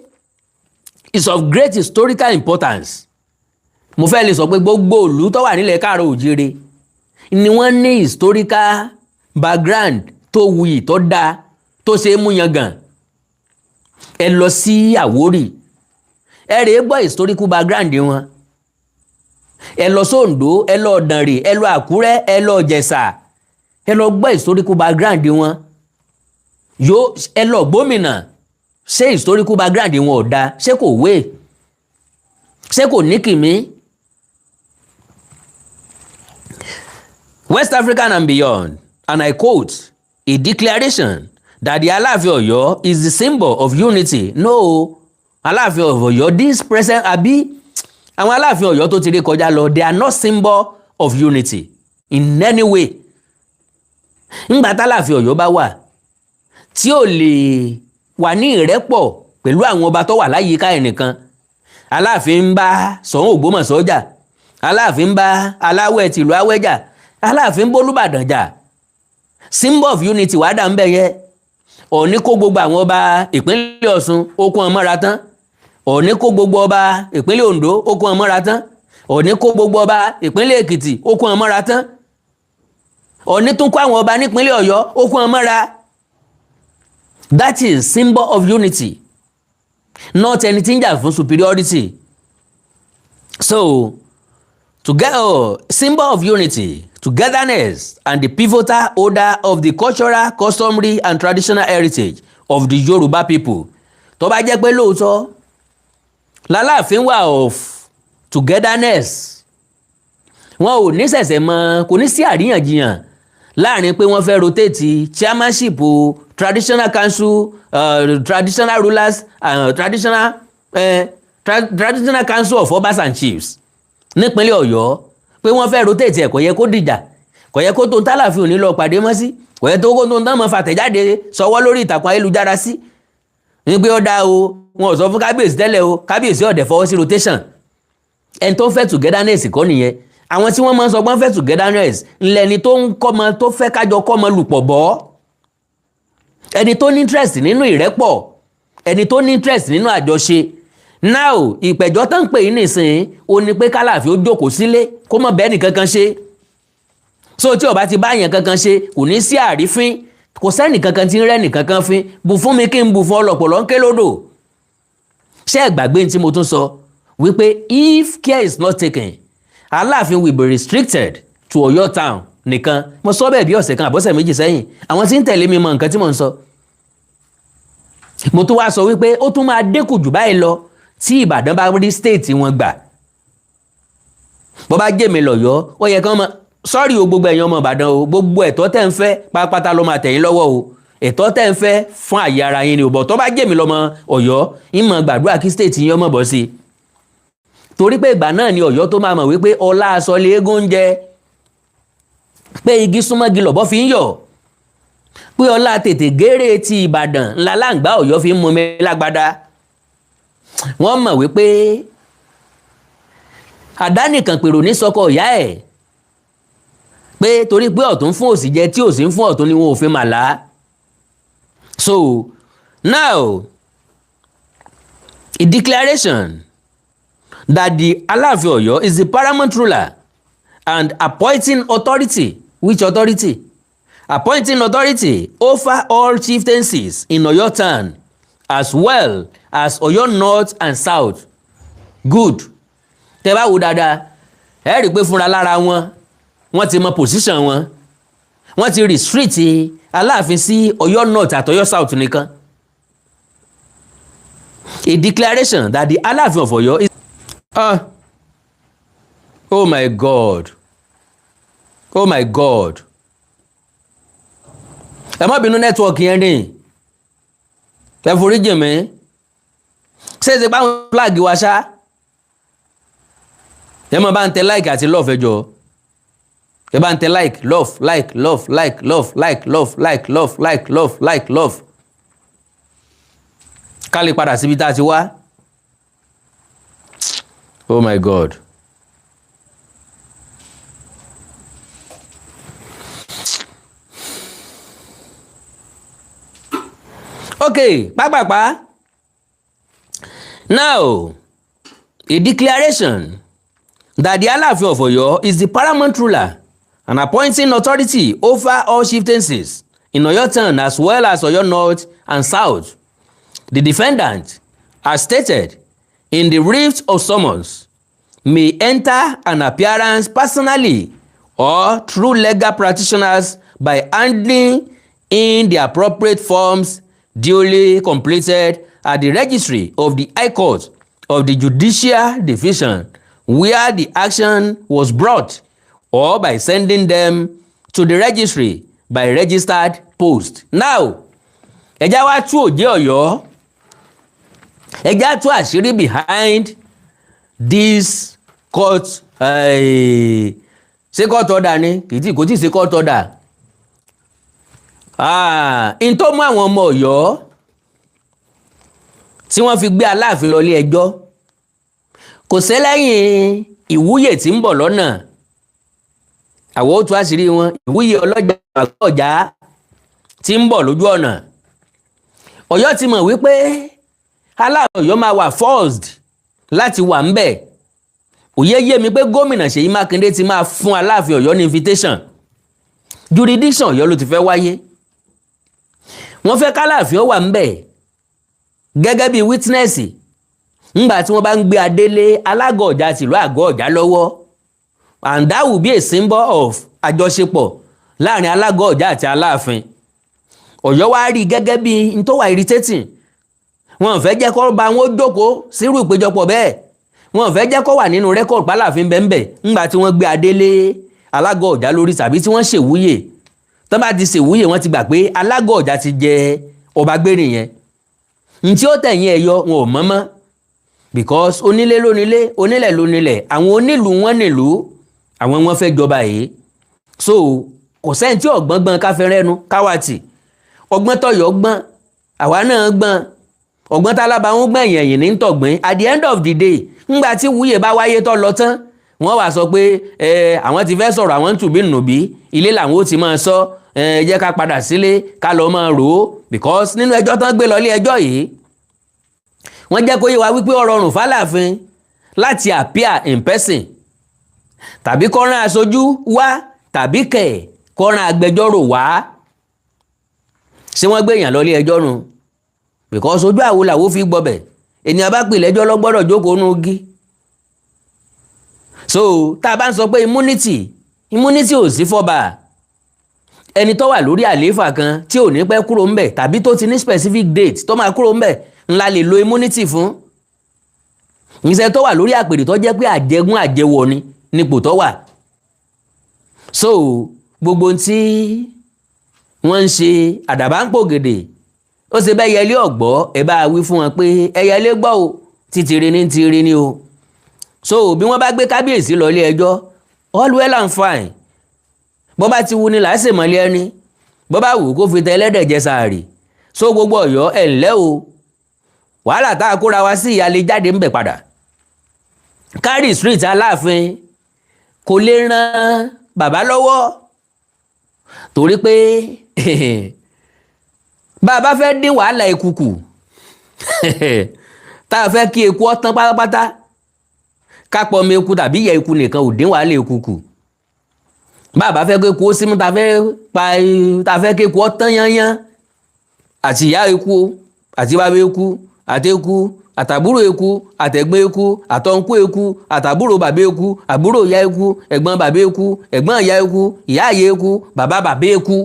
Speaker 1: it's of great historical importance, mo fẹ́ lè sọ pé gbogbo ìlú tó wà nílẹ̀ káàrọ̀ òjíire ni wọ́n ní historical background tó wuyì, tó dáa, tó ṣe é mú yangàn. Ẹ lọ sí Àwórì, ẹ rèé gbọ́ historical background wọn. Ẹ lọ sóńdó, ẹ lọ Ọ̀dànrè, ẹ lọ Àkúrẹ́, ẹ lọ Ìjẹ̀ṣà, ẹ lọ gbọ́ historical background wọn. Yóò ẹ lọ Gbómìnà. Ṣé historical background wọn ò dáa? Ṣé kò wé? Ṣé kò ní kìmí? West African and beyond, and I quote, "A declaration that the Aláàfin Ọ̀yọ́ is the symbol of unity." No, Aláàfin of Ọ̀yọ́ this present àbí àwọn Aláàfin Ọ̀yọ́ tó ti rí kọjá lọ, they are not symbol of unity in any way. Ńgbà tálàfin Ọ̀yọ́ bá wà tí ò lè wà ní ìrẹ́pọ̀ pẹ̀lú àwọn ọba tó wà láyìíká ẹnìkan, Aláàfin ń bá Ṣọ̀ún Ògbómọ̀ṣọ́ jà, Aláàfin ń bá Aláwẹ̀ tìlú Awẹ́ jà, Aláàfin ń bólúbàdàn jà, symbol of unity wàá dà ń bẹ̀ yẹ. Ọ̀ọ́ni kó gbogbo àwọn ọba ìpínlẹ̀ Ọ̀ṣun, ó kún wọn mọ́ra tán. Ọ̀ọ́ni kó gbogbo ọba ìpínlẹ̀ Oǹdó, ó kún wọn mọ́ra tán. Ọ̀ọ́ni kó gbogbo ọba ìpínlẹ̀ Èkìtì, ó kún wọn mọ́ra tán. Ọ̀ní tún kó àwọn ọba nípínlẹ̀ Ọ̀yọ́, ó kó wọn mọ́ra. That is symbol of unity, not ẹni tí ń jà fún superiority. So to get symbol of unity, togetherness and the pivotal holder of the cultural, customary and traditional heritage of the Yoruba people. Tó bá jẹ́ pé lóòótọ́ lálàáfin wà of togetherness, wọn ò ní ṣẹ̀ṣẹ̀ mọ, kò ní sí àríyànjiyàn láàrin pé wọ́n fẹ́ rotate chairmanship o, traditional council, traditional rulers, traditional council of obas and chiefs nípínlẹ̀ Ọ̀yọ́, pé wọ́n fẹ́ rotate ẹ̀. Kò yẹ kó dìjà, kò yẹ kó tó ń tálàfin òní lọ pàdé mọ́ sí, kò yẹ tó kó tó ń tán mọ́ fàtẹ̀jáde sọwọ́ lórí ìtàkùn ayélujára sí ní pé ó dáa o. Wọn ò sọ fún kábíyèsí tẹ́lẹ̀ o, kábíyèsí ọ̀dẹ̀ fọwọ́ sí rotation. Ẹni tó ń fẹ́ togetherness kọ́ nìyẹn. Àwọn tí wọ́n máa ń sọ pé wọ́n fẹ́ togetherness ńlẹ́ni tó ń kọ́mọ, tó fẹ́ kájọ kọ́mọ lùpọ̀ bọ́, ẹni tó ní interest nínú ìrẹ́pọ̀, ẹni tó ní interest nínú àjọṣe. Now, ìpẹ̀jọ́ tó ń pè yín nìsín ó ní pé kálàfin ó jókòó sílé, kó mọ̀ bẹ́ẹ̀ nìkankan ṣe. So tí ó bá ti bá yẹn kankan ṣe, kò ní sí àrífín, kò sẹ́nì kankan tí ń rẹ́ nìkankan fín. Bù fún mi kí n bù fún ọlọ́pọ̀lọ́ ń ké lódò. Ṣé ẹ gbàgbé tí mo tún sọ wípé if care is not taken, Aláàfin will be restricted to Ọ̀yọ́ town nìkan? Mo sọ bẹ́ẹ̀ bí ọ̀sẹ̀ kan àbọ̀sẹ̀ 2 sẹ́yìn. Àwọn tí ń tẹ̀lé mi mọ nǹkan tí mò ń sọ. Mo tún wá sọ wípé ó tún máa dínkù jù báyìí lọ tí Ìbàdàn bá rí state wọn gbà. Bó bá jẹ́ mi lọ́yọ́, ó yẹ kán mọ sọ́ọ̀rì o. Gbogbo ẹ̀yin ọmọ Ìbàdàn o, gbogbo ẹ̀tọ́ tẹ́ ń fẹ́ pátápátá ló máa tẹ̀yìn lọ́wọ́ o. Ẹ̀tọ́ tẹ́ ń fẹ́ fún àyè ara yín ni ò bọ̀. Tó bá jẹ́ mi lọ́mọ Ọ̀yọ́, ìmọ̀ gbàdúrà kí state yín ọmọ bọ̀ sí i, torí pé ìgbà náà ni Ọ̀yọ́ tó máa mọ̀ wípé ọlá aṣọ léégún ń jẹ, pé igi súnmọ́gi lọ̀bọ́ fi ń yọ̀, pé ọlá tètè géré ti Ìbàdàn ńlá láǹgbá Ọ̀yọ́ fi ń mumi lágbádá. Wọ́n mọ̀ wípé àdánìkàn pèrò ní sọkọ ìyá ẹ̀, pé torí pé ọ̀tún fún òsì jẹ tí òsì ń fún ọ̀tún ni wọn ò fi màlá. So now, a declaration that the Aláàfin Ọ̀yọ́ is the paramount ruler and appointing authority. Which authority? Appointing authority over all chieftaincies in Ọ̀yọ́ town as well as Ọ̀yọ́ North and South. Good. Tẹ́ bá wò dáadáa, ẹ rí i pé fúnra lára wọn, wọ́n ti mọ position wọn. Wọ́n ti restrict Aláàfin sí Ọ̀yọ́ North àti Ọ̀yọ́ South nìkan. A declaration that the Aláàfin of Ọ̀yọ́ is, ah, oh my God, oh my God! Ẹ má bínú, network yẹn ní, ẹ foríjì mí. Ṣé ṣe báwọn flag wa ṣá? Ẹ má bá ń tẹ like àti love. Ẹ jọ̀ọ́, ẹ bá ń tẹ like, love, like, love, like, love, like, love, like, love, like, love, like, love, ká lè padà síbi tá a ti wá. Oh my God! Okay, pápápá. Now, a declaration that the Aláàfin of Ọ̀yọ́ is the paramount ruler and appointing authority over all chieftaincies in Ọ̀yọ́ town as well as Ọ̀yọ́ North and South. The defendant, as stated in the writ of summons, may enter an appearance personally or through legal practitioners by handing in the appropriate forms duly completed at the registry of the High Court of the Judicial Division where the action was brought, or by sending them to the registry by registered post. Now, ẹ já wá tú òjé Ọ̀yọ́, ẹ já tú àṣírí behind this court. Ṣé court order ni? Kì í tí, kò tí ì ṣe court order. N tó mú àwọn ọmọ Ọ̀yọ́ tí wọ́n fi gbé Aláàfin lọ ilé ẹjọ́ kò sẹ́lẹ̀yìn ìwúyè tí ń bọ̀ lọ́nà. Àwọn ó tú àṣírí wọn. Ìwúyè ọlọ́jà ọjà tí ń bọ̀ lójú ọ̀nà. Ọ̀yọ́ ti mọ̀ wípé Aláàfin Ọ̀yọ́ máa wà forced láti wà ńbẹ̀. Òye yé mi pé gómìnà Ṣèyí Mákindé ti máa fún Aláàfin Ọ̀yọ́ ní invitation. Jurisdiction Ọ̀yọ́ ló ti fẹ́ wáyé. Wọ́n fẹ́ kálàfin ó wà ńbẹ̀ gẹ́gẹ́ bí witness ńgbà tí wọ́n bá ń gbé adélé alágọ̀ ọ̀jà tìlú àgọ́ ọ̀jà lọ́wọ́, and that will be a symbol of àjọṣepọ̀ láàrin alágọ̀ ọ̀jà àti aláàfin. Ọ̀yọ́ wá rí gẹ́gẹ́ bí n tó wà irritating. Wọn fẹ́ jẹ́ kó bá wọn jókòó sírú ìpéjọpọ̀ bẹ́ẹ̀. Wọn fẹ́ jẹ́ kó wà nínú record pálàfin bẹ́ẹ̀nbẹ́ẹ̀ ńgbà tí wọ́n gbé adélé alágọ̀ ọ̀jà lórí tàbí tí wọ́n ṣèwúyè. Tán bá ti ṣèwúyè, wọ́n ti gbà pé alágọ̀ ọ̀jà ti jẹ ọba gbé nìyẹn. Ntí ó tẹ̀yìn ẹ̀yọ, wọn ò mọ̀ mọ́, because onílé lónílé, onílẹ̀ lónílẹ̀, àwọn onílùú wọn nílùú, àwọn wọn fẹ́ jọba yìí. So kò sẹ́ni tí ọ̀gbọ́n gbọ́n káfẹ́rẹ́nu káwàtì. Ọgbọ́n tọ̀yọ̀ gbọ́n, àwa náà gbọ́n. Ọgbọ́n tálábà ń gbọ́n, ẹ̀yìn ẹ̀yìn ní tọ̀gbìn. At the end of the day, ńgbà tí wúyè bá wáyé tó lọ tán, wọ́n wá sọ pé ẹ àwọn ti fẹ́ sọ̀rọ̀, àwọn ń tùbí nùbí, ilé làwọn ó ti máa sọ. Ẹ jẹ́ ká padà sílé, ká lọ máa rò ó, because nínú ẹjọ́ tán gbé lọ ilé ẹjọ́ yìí, wọ́n jẹ́ kó yé wa wípé ó rọrùn fálàfin láti appear in person, tàbí kó rán aṣojú wá, tàbí kẹ̀ kó rán agbẹjọ́rò wá. Ṣé wọ́n gbé èèyàn lọ ilé ẹjọ́ nu? Because ojú àwo làwo fi gbọbẹ̀. Ènìyàn bá pè lẹ́jọ́ lọ́gbọ́dọ̀ jókòó nù gí. So tá a bá ń sọ pé immunity, immunity ò sí fọ́ba. Ẹni tó wà lórí àlééfà kan tí ò ní pẹ́ kúrò ńbẹ̀, tàbí tó ti ní specific date tó máa kúrò ńbẹ̀, ńlá lè lo immunity fún. Ìṣe tó wà lórí àpèrè tó jẹ́ pé àjẹgún àjẹwọ̀ ni nípò tó wà. So gbogbo tí wọ́n ń ṣe, àdàbà ń pògèdè, ó ṣe bẹ́ẹ̀ yẹlé ọ̀gbọ́. Ẹ bá wí fún wọn pé ẹyẹlé gbọ́ o, títìrì ní tìrì ni o. So bí wọ́n bá gbé kábíyèsí lọ ilé ẹjọ́, all well and fine. Bó bá ti wu ni làásì mọ́lé ẹni, bó bá wù kó fi tẹ ẹlẹ́dẹ̀ jẹ sàárì. So gbogbo Ọ̀yọ́, ẹ̀ ńlẹ́ o, wàhálà tá a kóra wa sí, ìyá lè jáde ńbẹ̀ padà. Kárì street aláàfin kò lè ran bàbá lọ́wọ́, torí pé bá a bá fẹ́ dín wàhálà eku kù, tá a fẹ́ kí eku ó tán pátápátá, ká pọ̀ ọmọ eku tàbí ìyá eku nìkan ò dín wàhálà eku kù. Bá a bá fẹ́ kí eku ó símú, tá a fẹ́ pa, tá a fẹ́ kí eku ó tán yányán, àti ìyá eku, àti bàbá eku, àti eku, àtàbúrò eku, àtẹ̀gbọ́n eku, àtọ̀nkú eku, àtàbúrò bàbá eku, àbúrò ìyá eku, ẹ̀gbọ́n bàbá eku, ẹ̀gbọ́n ìyá eku, ìyá ìyá eku, bàbá bàbá eku,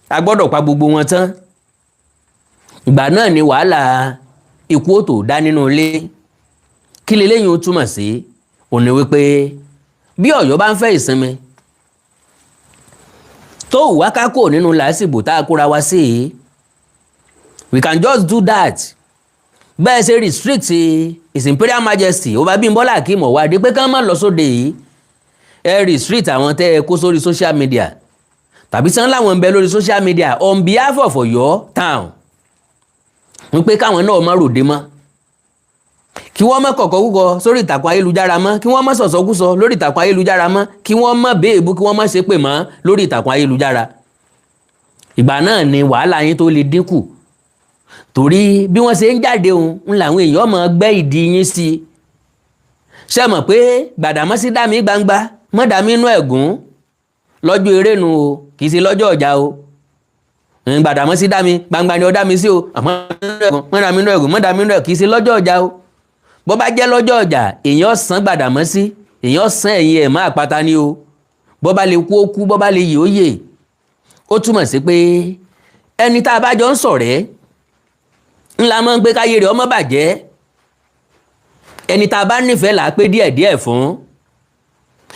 Speaker 1: a gbọ́dọ̀ pa gbogbo wọn tán. Ìgbà náà ni wàhálà ikú ó tó dá nínú ilé. Kí leléyìí ó túmọ̀ sí? Òní wípé bí Ọ̀yọ́ bá ń fẹ́ ìsinmi tó wá kákò nínú làásìgbò tá a kóra wá sí yìí, we can just do that. Bẹ́ẹ̀ ṣe restrict His Imperial Majesty Ọba Bímbọ́lá Akeem Ọ̀wádé pé kán má lọ sóde yìí, ẹ restrict àwọn tẹ́ ẹ kó sórí social media, tàbí tí wọ́n láwọn ń bẹ lórí social media on behalf of Ọ̀yọ́ town, wípé káwọn náà má ròde mọ́, kí wọ́n má kọ̀kọ́ kúkọ sórí ìtàkùn ayélujára mọ́, kí wọ́n má sọ̀sọ́kúsọ lórí ìtàkùn ayélujára mọ́, kí wọ́n má béèbú, kí wọ́n má ṣépè mọ́ lórí ìtàkùn ayélujára. Ìgbà náà ni wàhálà yín tó lè dínkù, torí bí wọ́n ṣe ń jáde òun ń làwọn èèyàn máa gbẹ́ ìdí yín sí i. Ṣé mọ̀ pé Gbàdàmọ́sí dá mi gbangba mọ́ dá mi inú ẹ̀gún lọ́jọ́ eré nu o, kì í ṣe lọ́jọ́ ọjà o. Gbàdàmọ́sí dá mi gbangba ni ó dá mi sí o, àmọ́ mọ́ dá mi inú ẹ̀gún, mọ́ dá mi inú ẹ̀gún, kì í ṣe lọ́jọ́ ọjà o. Bó bá jẹ́ lọ́jọ́ ọjà, èèyàn san Gbàdàmọ́sí, èèyàn san ẹ̀yìn ẹ̀ má àpáta ni o. Bó bá lè kú, ó kú. Bó bá lè yè, ó yè. Ó túmọ̀ sí pé ẹni tá a bá jọ ń ṣọ̀rẹ́ ńlá máa ń pé káyé rẹ̀ ọmọ bàjẹ́. Ẹni tá a bá nífẹ̀ẹ́ là á pé díẹ̀díẹ̀ fún.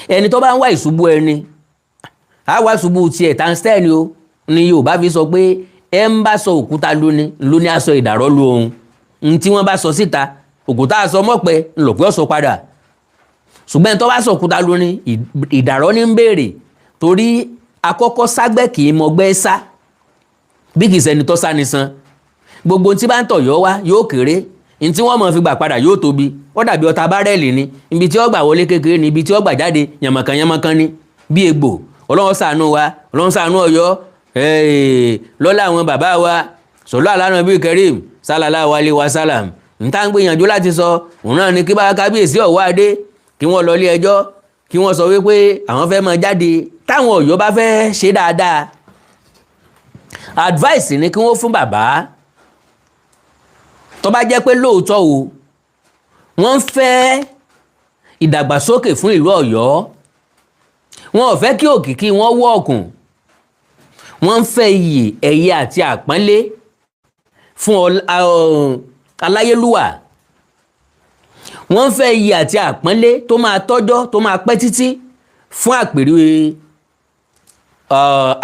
Speaker 1: Ẹni tó bá ń wá ìṣubú ẹni, á wá ìṣubú tiẹ̀ tánstẹ́ ni o. Ni Yorùbá fi sọ pé ẹ ń bá sọ òkúta lóní lóní aṣọ ìdàrọ́ lu ohun n tí wọ́n bá sọ síta. Òkúta aṣọ mọ́pẹ́ ńlọpẹ́ ọ̀sọ̀ padà, ṣùgbọ́n tó bá sọ òkúta lóní, ìdàrọ́ ní ń béèrè, torí akọ́kọ́ ságbẹ́ kì í mọgbẹ́ sá bí kì í ṣẹni tó sá ni san. Gbogbo tí bá ń tọ̀yọ́ wá yóò kéré, ní tí wọ́n mọ̀ fi gbà padà yóò tóbi. Ó dàbí ọta bárẹ́ẹ̀lì ni, ibi tí ó gbà wọlé kékeré ni, ibi tí ó gbà jáde yànmọ̀kàn yànmọ̀kàn ni bí egbò. Ọlọ́run ṣàánú wa, Ọlọ́run ṣàánú Ọ̀yọ́ lọ́lá àwọn bàbá wa sọlọ́ àlànà bíi Karim sálàlá wálé wa sálàm. Níta ń gbìyànjú láti sọ òun náà ni kí bá kábíyèsí ọ̀wá adé, kí wọ́n lọ ilé ẹjọ́, kí wọ́n sọ wípé àwọn fẹ́ máa jáde. Táwọn Ọ̀yọ́ bá fẹ́ ṣe dáadáa, advice ni kí wọ́n fún bàbá. Tó bá jẹ́ pé lóòótọ́ o, wọ́n ń fẹ́ ìdàgbàsókè fún ìlú Ọ̀yọ́, wọn ò fẹ́ kí òkìkí wọn wọ́ ọ̀kùn, wọ́n ń fẹ́ iyì, ẹ̀yẹ àti àpọ́nlé fún aláyélúwà, wọ́n ń fẹ́ iyì àti àpọ́nlé tó máa tọ́jọ́, tó máa pẹ́ títí fún àpèrè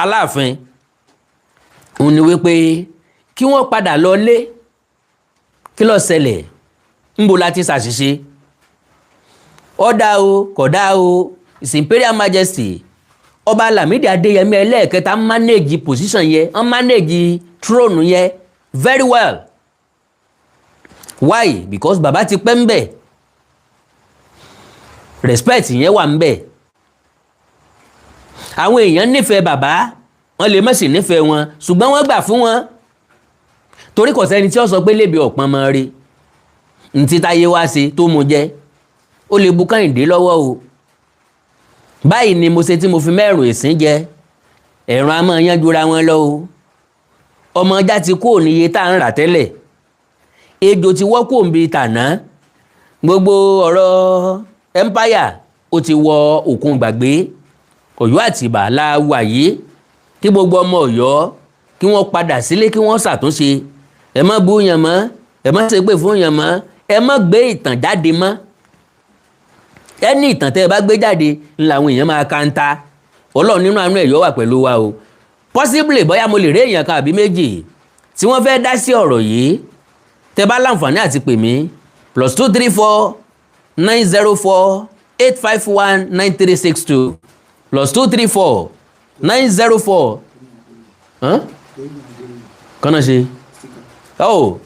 Speaker 1: Aláàfin, òun ni wípé kí wọ́n padà lọ lé. Kí ló ṣẹlẹ̀? Ńbo la ti ṣàṣìṣe? Ó dá o, kò dá o. His Imperial Majesty Ọba Lámìdí Adéyẹmí ẹlẹ́ẹ̀kẹta manage position yẹn, ń manage throne yẹn very well. Why? Because bàbá ti pẹ́ ń bẹ̀, respect yẹn wà ń bẹ̀. Àwọn èèyàn nífẹ̀ẹ́ bàbá, wọn lè má sì nífẹ̀ẹ́ wọn, ṣùgbọ́n wọ́n gbà fún wọn, torí kò sẹ́ni tí ó sọ pé lébi ọ̀pọ̀n mọ́ rí ntí táyé wá ṣe tó mu jẹ́. Ó lè bu Kẹ́hìndé lọ́wọ́ o. Báyìí ni mo ṣe tí mo fi mẹ́rùn ìsín jẹ ẹ̀rùn a máa yanjura wọn lọ o. Ọmọ ọjà ti kú òníye tá à ń rà tẹ́lẹ̀, ejò ti wọ́ kó òǹbi tàná, gbogbo ọ̀rọ̀ empire ó ti wọ òkun gbàgbé. Ọ̀yọ́ Àtìbà la wà yìí. Kí gbogbo ọmọ Ọ̀yọ́ kí wọ́n padà sílé, kí wọ́n ṣàtúnṣe. Ẹ má bú yàn mọ́, ẹ má ṣépè fún yàn mọ́, ẹ má gbé ìtàn jáde mọ́. Ẹni ìtàn tẹ́ ẹ bá gbé jáde ń làwọn èèyàn máa kanta. Ọlọ́run nínú àánú ẹ̀yọ́ wà pẹ̀lú wa o. Possibly, bóyá mo lè rí èèyàn kan àbí méjì tí wọ́n fẹ́ dá sí ọ̀rọ̀ yìí. Tẹ́ bá láǹfààní àti pè mí, +234 904 851 9362, +234 904. Kọ́nà ṣe oh,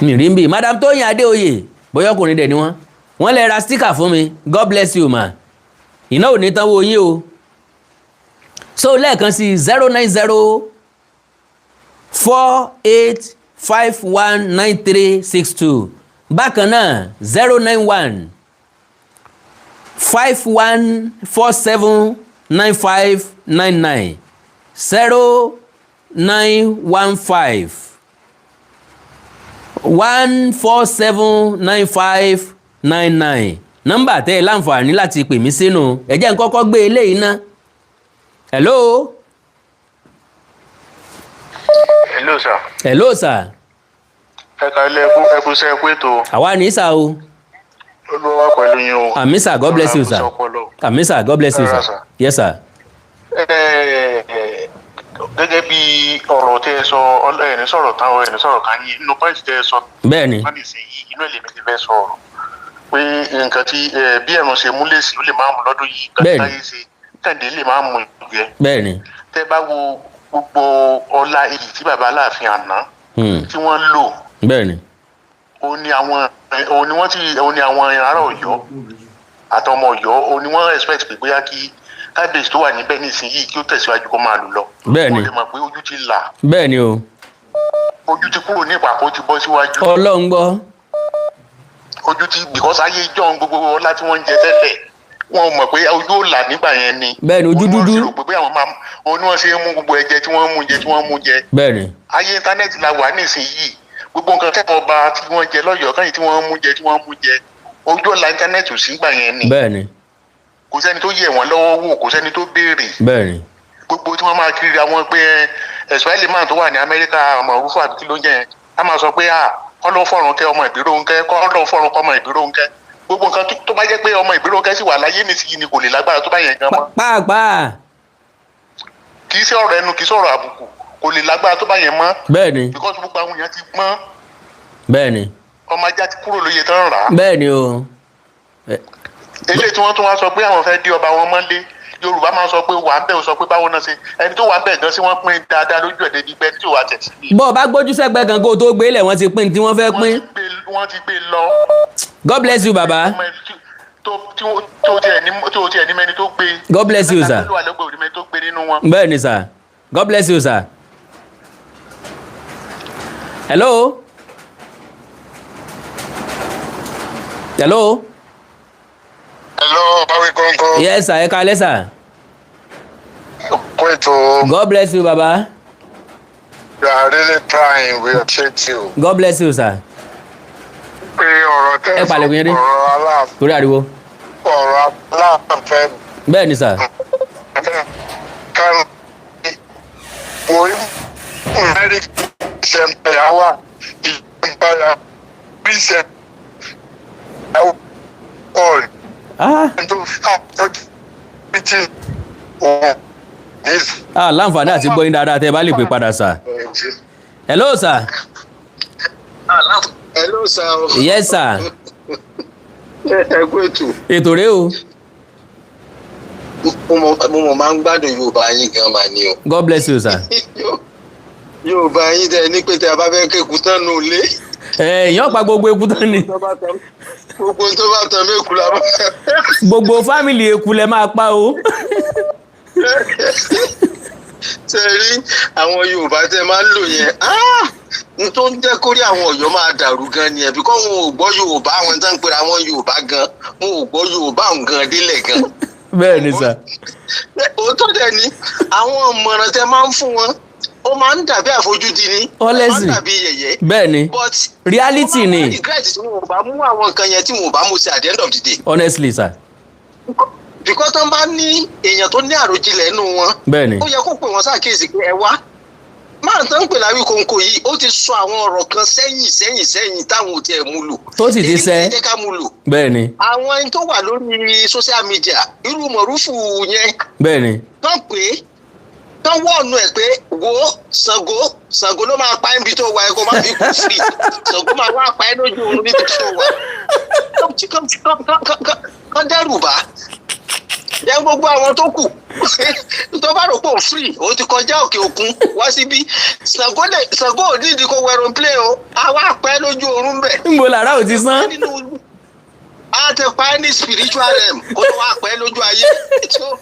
Speaker 1: mi rí bí Madam Tóyìn Adéoyè, bóyá ọkùnrin dẹ̀ ni wọ́n, wọ́n lè ra sticker fún mi. God bless you, ma. Iná ò ní tán wo yín o. So lẹ́ẹ̀kan sí, 0904 851 9362. Bákan náà, 091 5147 9599, 0915 147 9599. Nọ́mbà tẹ́ ẹ láǹfààní láti pè mí sínú. Ẹ jẹ́ n kọ́kọ́ gbé eléyìí ná. Hello.
Speaker 2: Hello, sir.
Speaker 1: Hello, sir.
Speaker 2: Ẹ ká ilé, ẹkú ẹkú sẹ, ẹkú ètò.
Speaker 1: Àwa ní sà o.
Speaker 2: Olúwa wà pẹ̀lú yín o.
Speaker 1: Àmín sir, God bless you, sir. Àmín sir, God bless you, sir. Yes, sir.
Speaker 2: Gẹ́gẹ́ bí ọ̀rọ̀ tẹ́ ẹ sọ, ẹni sọ̀rọ̀ táwọn ẹni sọ̀rọ̀ kan yín inú point tẹ́ ẹ sọ.
Speaker 1: Bẹ́ẹ̀ni.
Speaker 2: Wọ́n lè ṣe yìí, inú ẹ̀lẹ́mí ti fẹ́ sọ̀rọ̀ pé nǹkan tí bí ẹ̀rùn ṣe mú lèsì, ó lè máa mú lọ́dún yìí. Táyé ṣe kẹ́hìndé lè máa mú ìgbẹ́. Tẹ́ bá wo gbogbo ọlá iyì tí bàbá Aláàfin àná tí wọ́n lò, òun ni àwọn òun ni wọ́n ti òun ni àwọn ará Ọ̀yọ́ àtọmọ Ọ̀yọ́, òun ni wọ́n expect pé bóyá kí kábíyèsí tó wà níbẹ̀ nísìnyìí kí ó tẹ̀síwájú kó máa lò lọ. Wọ́n lè mọ̀ pé ojú ti là.
Speaker 1: Bẹ́ẹ̀ni o.
Speaker 2: Ojú ti kúrò ní ìpàkó, ti bọ́ síwájú.
Speaker 1: Ọlọ́run gbọ́.
Speaker 2: Ojú ti, because ayé ìjọ gbogbo ọlá tí wọ́n ń jẹ tẹ́lẹ̀, wọn mọ̀ pé ojú ò là nígbà yẹn ni.
Speaker 1: Bẹ́ẹ̀ni, ojú dúdú.
Speaker 2: Wọ́n sì rò pé àwọn máa òun ni wọ́n ṣe ń mú gbogbo ẹ̀jẹ̀ tí wọ́n ń mú jẹ, tí wọ́n ń mú jẹ. Ayé íńtánẹ́ẹ̀tì la wà nísìnyìí. Gbogbo nǹkan tẹ́kọ̀ọ́ ọba tí wọ́n jẹ lọ́yọ̀ọ́ kẹ́yìn, tí wọ́n ń mú jẹ, tí wọ́n ń mú jẹ, ojú ọ̀la íńtánẹ́ẹ̀tì ò sí gbà yẹn ni. Kò sẹ́ni tó yẹ̀ wọ́n lọ́wọ́ wò, kò sẹ́ni tó béèrè. Gbogbo tí wọ́n máa kiri àwọn pé ẹ̀sùn man tó wà ní Amẹ́ríkà, ọmọ òrùfọ́ àbí kí ló ń jẹ́ yẹn, á máa sọ pé à kọ́ ló ń fọ̀rùn kẹ́ ọmọ Ìbírónkẹ́, kọ́ ló ń fọ̀rùn kọ́ ọmọ Ìbírónkẹ́. Gbogbo nǹkan tó bá jẹ́ pé ọmọ Ìbírónkẹ́ sì wà láyé nísìnyí ni, kò lè lágbára tó bá yẹn gan mọ́.
Speaker 1: Pàápàá.
Speaker 2: Kì í ṣe ọ̀rọ̀ ẹnu, kì í sọ̀rọ̀ àbùkù, kò lè lágbára tó bá yẹn mọ́. Because gbogbo àwọn èèyàn ti gbọ́n. Ọmọ ajá ti kúrò lóye tán rà á.
Speaker 1: Bẹ́ẹ̀ni o.
Speaker 2: Eléyìí tí wọ́n tún wá sọ pé àwọn fẹ́ dé ọba wọn mọ́lé, Yorùbá máa ń sọ pé wà ń bẹ̀, ó sọ pé báwo náà ṣe ẹni tó wà ń bẹ̀ gan sí wọ́n pín dáadáa lójú ẹ̀ débi pé tí ò wá tẹ̀ sí.
Speaker 1: Bọ́ ọ bá gbójú sẹ́gbẹ́ kan kó o tó gbé lẹ̀, wọ́n ti pín tí wọ́n fẹ́ pín.
Speaker 2: Wọ́n ti gbé lọ.
Speaker 1: God bless you, baba.
Speaker 2: Tó tiẹ̀ ní mẹ́ni tó gbé.
Speaker 1: God bless you, sir.
Speaker 2: Tó wà lẹ́gbẹ̀ẹ́ òní mẹ́ni tó gbé nínú wọn.
Speaker 1: Bẹ́ẹ̀ni sir, God bless you, sir. Hello, hello.
Speaker 3: Hello, Báwí. Awikonko.
Speaker 1: Yes sir, ẹ káalẹ́ sir.
Speaker 3: Kó ètò.
Speaker 1: God bless you, baba.
Speaker 3: You are really trying, we appreciate you.
Speaker 1: God bless you, sir.
Speaker 3: Pé ọ̀rọ̀ tẹ́
Speaker 1: Ẹ palẹ̀kùn yẹn dé.
Speaker 3: Ọ̀rọ̀ Aláàfin,
Speaker 1: Torí ariwo.
Speaker 3: ọ̀rọ̀ Aláàfin
Speaker 1: Bẹ́ẹ̀ ni sir.
Speaker 3: Kan wo American Empire wà, Empire, British Empire all
Speaker 1: Ah,
Speaker 3: tó British òun ní.
Speaker 1: ah, láǹfààní àti gbọ́ yín dáadáa tẹ́ ẹ bá lè pè padà sir. Hello sir.
Speaker 4: Hello sir.
Speaker 1: Yes sir.
Speaker 4: Ẹ kú ètò.
Speaker 1: Ètò rèé o.
Speaker 4: Mo mọ̀ máa ń gbádùn Yorùbá yín gan mà ní o.
Speaker 1: God bless you, sir.
Speaker 4: Yorùbá yín tẹ ní pé tẹ a bá fẹ́ kéku tán nù lé.
Speaker 1: Ẹ èèyàn pa gbogbo eku tán ni.
Speaker 4: Gbogbo tó bá tán mẹ́kù la bá.
Speaker 1: Gbogbo family eku lẹ máa pa o.
Speaker 4: Ṣe rí àwọn Yorùbá tẹ máa ń lò yẹn, ah! N tó ń jẹ́ kórí àwọn Ọ̀yọ́ máa dàrú gan ni ẹ̀ bí kò wọn ò gbọ́ Yorùbá. Àwọn tó ń pera àwọn Yorùbá gan, wọn ò gbọ́ Yorùbá gan délẹ̀ gan.
Speaker 1: Bẹ́ẹ̀ ni sir.
Speaker 4: Òótọ́ dẹ̀ ni àwọn ìmọ̀ràn tẹ máa ń fún wọn, ó máa ń dàbí àfojúdi ni, ó máa ń
Speaker 1: Honestly.
Speaker 4: dàbí yẹ̀yẹ́.
Speaker 1: Bẹ́ẹ̀ ni.
Speaker 4: But
Speaker 1: Reality ni.
Speaker 4: wọ́n máa ń regret tí wọn ò bá mú àwọn nǹkan yẹn, tí wọn ò bá mú sí at the end of the day.
Speaker 1: Honestly sir.
Speaker 4: Because tó ń bá ní èèyàn tó ní àròjinlẹ̀ nínú wọn,
Speaker 1: Bẹ́ẹ̀ ni.
Speaker 4: ó yẹ kó pè wọ́n ṣàkíyèsí pé ẹ wá máa tán ń pè láwí kòǹkò yìí, ó ti sọ àwọn ọ̀rọ̀ kan sẹ́yìn sẹ́yìn sẹ́yìn táwọn ò tiẹ̀ mú lò.
Speaker 1: Tó sì ti
Speaker 4: Èyí
Speaker 1: ṣẹ.
Speaker 4: jẹ́ ká mú lò.
Speaker 1: Bẹ́ẹ̀ ni.
Speaker 4: Àwọn ẹni tó wà lórí social media, irú Mọ̀rúfù yẹn,
Speaker 1: Bẹ́ẹ̀ ni.
Speaker 4: tán pé tán wọ́ọ̀nù ẹ̀ pé wo Ṣàngó, Ṣàngó ló máa pa ẹ́ níbi tó wà ẹ́, kó má fi kú free, Ṣàngó máa wá pa ẹ́ lójú oorun níbi tó wà. Kán dẹ́rù bá jẹ́ gbogbo àwọn tó kù tó bá rò pé òun free, òun ti kọjá òkè òkun wá síbí, Ṣàngó lè, Ṣàngó ò nídìí kó wọ aeroplane o, á wá pa ẹ́ lójú oorun bẹ̀.
Speaker 1: Ń bo làrá ò ti sán.
Speaker 4: Nínú a ti pa ẹ́ ní spiritual realm kó tó wá pa ẹ́ lójú ayé. So,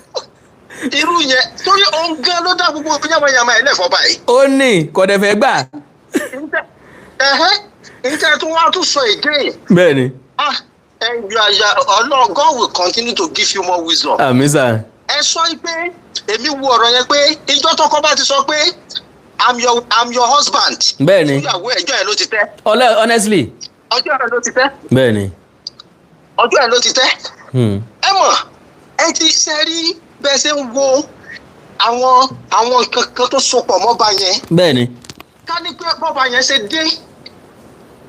Speaker 4: irú yẹn, torí òun gan ló dá gbogbo yamayama ẹ̀ lẹ́fọ̀ọ́ báyìí.
Speaker 1: Ó ní kọ̀dẹ̀fẹ̀ gbà.
Speaker 4: Ẹ̀hẹ́, níta tó wá tún sọ again.
Speaker 1: Bẹ́ẹ̀ ni.
Speaker 4: Ah, Ọlọ́run, God will continue to give you more wisdom.
Speaker 1: Àmín sir.
Speaker 4: Ẹ sọ pé èmi wo ọ̀rọ̀ yẹn pé ìjọ tọkọ bá ti sọ pé I'm your husband.
Speaker 1: Bẹ́ẹ̀ ni.
Speaker 4: Ìyàwó ẹjọ́ ẹ̀ ló ti tẹ́.
Speaker 1: Ọlẹ́ honestly.
Speaker 4: Ọjọ́ ẹ̀ ló ti tẹ́.
Speaker 1: Bẹ́ẹ̀ ni.
Speaker 4: Ọjọ́ ẹ̀ ló ti tẹ́. Ẹ mọ̀, ẹ ti ṣe rí bẹ́ẹ̀ ṣe ń wo àwọn nǹkan kan tó sopọ̀ mọ́ba yẹn.
Speaker 1: Bẹ́ẹ̀ ni.
Speaker 4: Ká ní pé bọ́ba yẹn ṣe dé,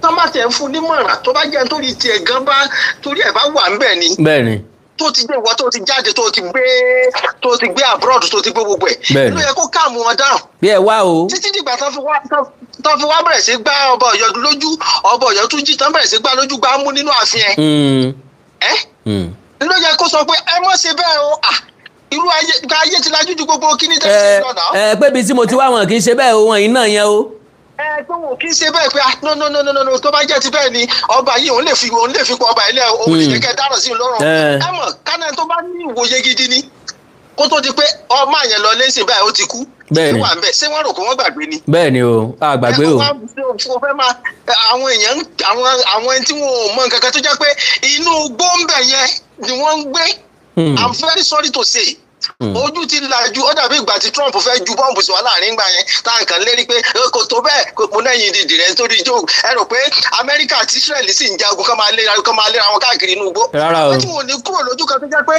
Speaker 4: tó bá tẹ̀ ń fún nímọ̀ràn, tó bá jẹ́ nítorí tiẹ̀ gan bá torí ẹ̀ bá wà ń bẹ̀ ni,
Speaker 1: Bẹ́ẹ̀ ni.
Speaker 4: tó ti dé, ìwọ tó ti jáde, tó ti gbé abroad, tó ti gbé gbogbo ẹ̀,
Speaker 1: Bẹ́ẹ̀ni.
Speaker 4: ló yẹ kó calm wọn down
Speaker 1: Bí ẹ wá o.
Speaker 4: títí dìgbà tán fi wá bẹ̀rẹ̀ sí gbá ọba Ọ̀yọ́ lójú. Ọba Ọ̀yọ́ tún jí tán, bẹ̀rẹ̀ sí gbá lójú, gbá mú nínú ààfin ẹ̀. Ẹ́ ló yẹ kó sọ pé ẹ mọ̀ ṣe bẹ́ẹ̀ o. Ah, irú ayé gba ayé ti lajú ju gbogbo kíní tẹ́lẹ̀ sí lọ́nà.
Speaker 1: Ẹ pé ibi tí mo ti wá, wọn kì í ṣe bẹ́ẹ̀ o, wọn yìí náà yẹn o.
Speaker 4: Ẹ pé wọn kì í ṣe bẹ́ẹ̀, pé ah, no, no, no, no, no, no, tó bá jẹ́ ti bẹ́ẹ̀ ni, ọba yìí òun lè fi pọ̀ ọba ilé, òun lè jẹ́ kẹ́ dáràn sí i lọ́rùn. Ẹ mọ̀ kánà tó bá ní ìwòye gidi ni, kó tó di pé ọmọ yẹn lọ lẹ́sìn báyìí, ó ti kú.
Speaker 1: Bẹ́ẹ̀ni.
Speaker 4: Ṣé wà ń bẹ̀, ṣé wọ́n rò pé wọ́n gbàgbé ni?
Speaker 1: Bẹ́ẹ̀ ni o, a gbàgbé o.
Speaker 4: Ẹ wá fẹ́ máa àwọn èèyàn, àwọn ẹni tí wọn ò mọ nǹkan kan, tó jẹ́ pé inú gbóǹbẹ̀ yẹn ni wọ́n ń gbé. I'm very sorry to say, ojú ti lajú. Ó dàbí ìgbà tí Trump fẹ́ ju bọ́ǹbù sí wa láàrin ìgbà yẹn, tá nǹkan lérí pé kò tó bẹ́ẹ̀, kò mo lẹ́yìn dìdì rẹ̀ nítorí jó. Ẹ rò pé Amẹ́ríkà àti Israel sì ń jagun, kán máa léra wọn káàkiri inú igbó?
Speaker 1: Rárá o.
Speaker 4: Tí wọn ò ní kúrò lójú kan, tó jẹ́ pé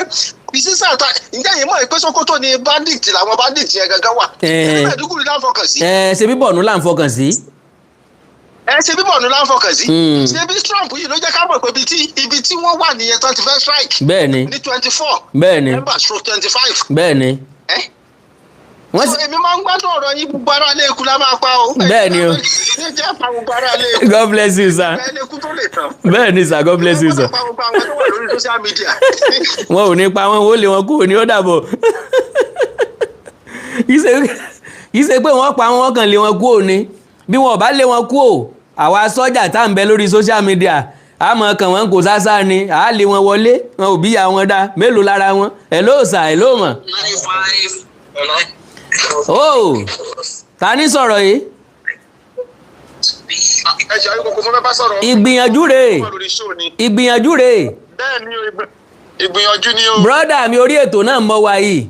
Speaker 4: ìsísà ta. Ǹjẹ́ yìí mọ̀ pé Sokoto ni bandit, làwọn bandit yẹn gangan wà? Ṣé Maiduguri là ń fọkàn sí?
Speaker 1: Ẹ ṣe bí Borno là ń fọkàn sí.
Speaker 4: Ẹ ṣe bí Borno là ń fọkàn sí. Ṣe bí Trump yìí ló jẹ́ ká mọ̀ pé ibi tí wọ́n wà nìyẹn tán ti fẹ́ strike
Speaker 1: Bẹ́ẹ̀ ni.
Speaker 4: ní 24
Speaker 1: Bẹ́ẹ̀ ni.
Speaker 4: November stroke 25.
Speaker 1: Bẹ́ẹ̀ ni.
Speaker 4: Ẹ
Speaker 1: Wọ́n
Speaker 4: so
Speaker 1: sì
Speaker 4: èmi máa ń gbádùn ọ̀rọ̀ yín. Gbogbo ara ilé ikú la máa pa o.
Speaker 1: Bẹ́ẹ̀ ni o.
Speaker 4: Ẹ jẹ́ pa gbogbo ara ilé ikú.
Speaker 1: God bless you, sir.
Speaker 4: Ẹ lè kú tó lè tán.
Speaker 1: Bẹ́ẹ̀ ni sir, God bless you, sir.
Speaker 4: Ẹ gbọ́dọ̀ pa gbogbo àwọn tó wà lórí social media.
Speaker 1: Wọn ò ní pa wọn, ó lé wọn kúrò ní. Ó dàbọ̀. Kì í ṣe pé wọ́n pa wọn, kàn lé wọn kúrò ní. Bí wọn ò bá lé wọn kúrò, àwa sọ́jà tá à ń bẹ lórí social media àmọ́ kàn wọ́n kò sásá ni à á lé wọn wọlé. Wọn ò bí ya wọn dá mélòó lára wọn. Hello sir, hello mọ̀. Oh, ta ní sọ̀rọ̀ yìí?
Speaker 4: Ẹ ṣe ayé kókó, mo fẹ́ bá sọ̀rọ̀.
Speaker 1: Ìgbìyànjú rèé.
Speaker 4: Lórí show ni.
Speaker 1: Ìgbìyànjú rèé.
Speaker 4: Bẹ́ẹ̀ ni o.
Speaker 3: Ìgbìyànjú ni o.
Speaker 1: Brother mi, orí ètò náà mọ́ wa yìí.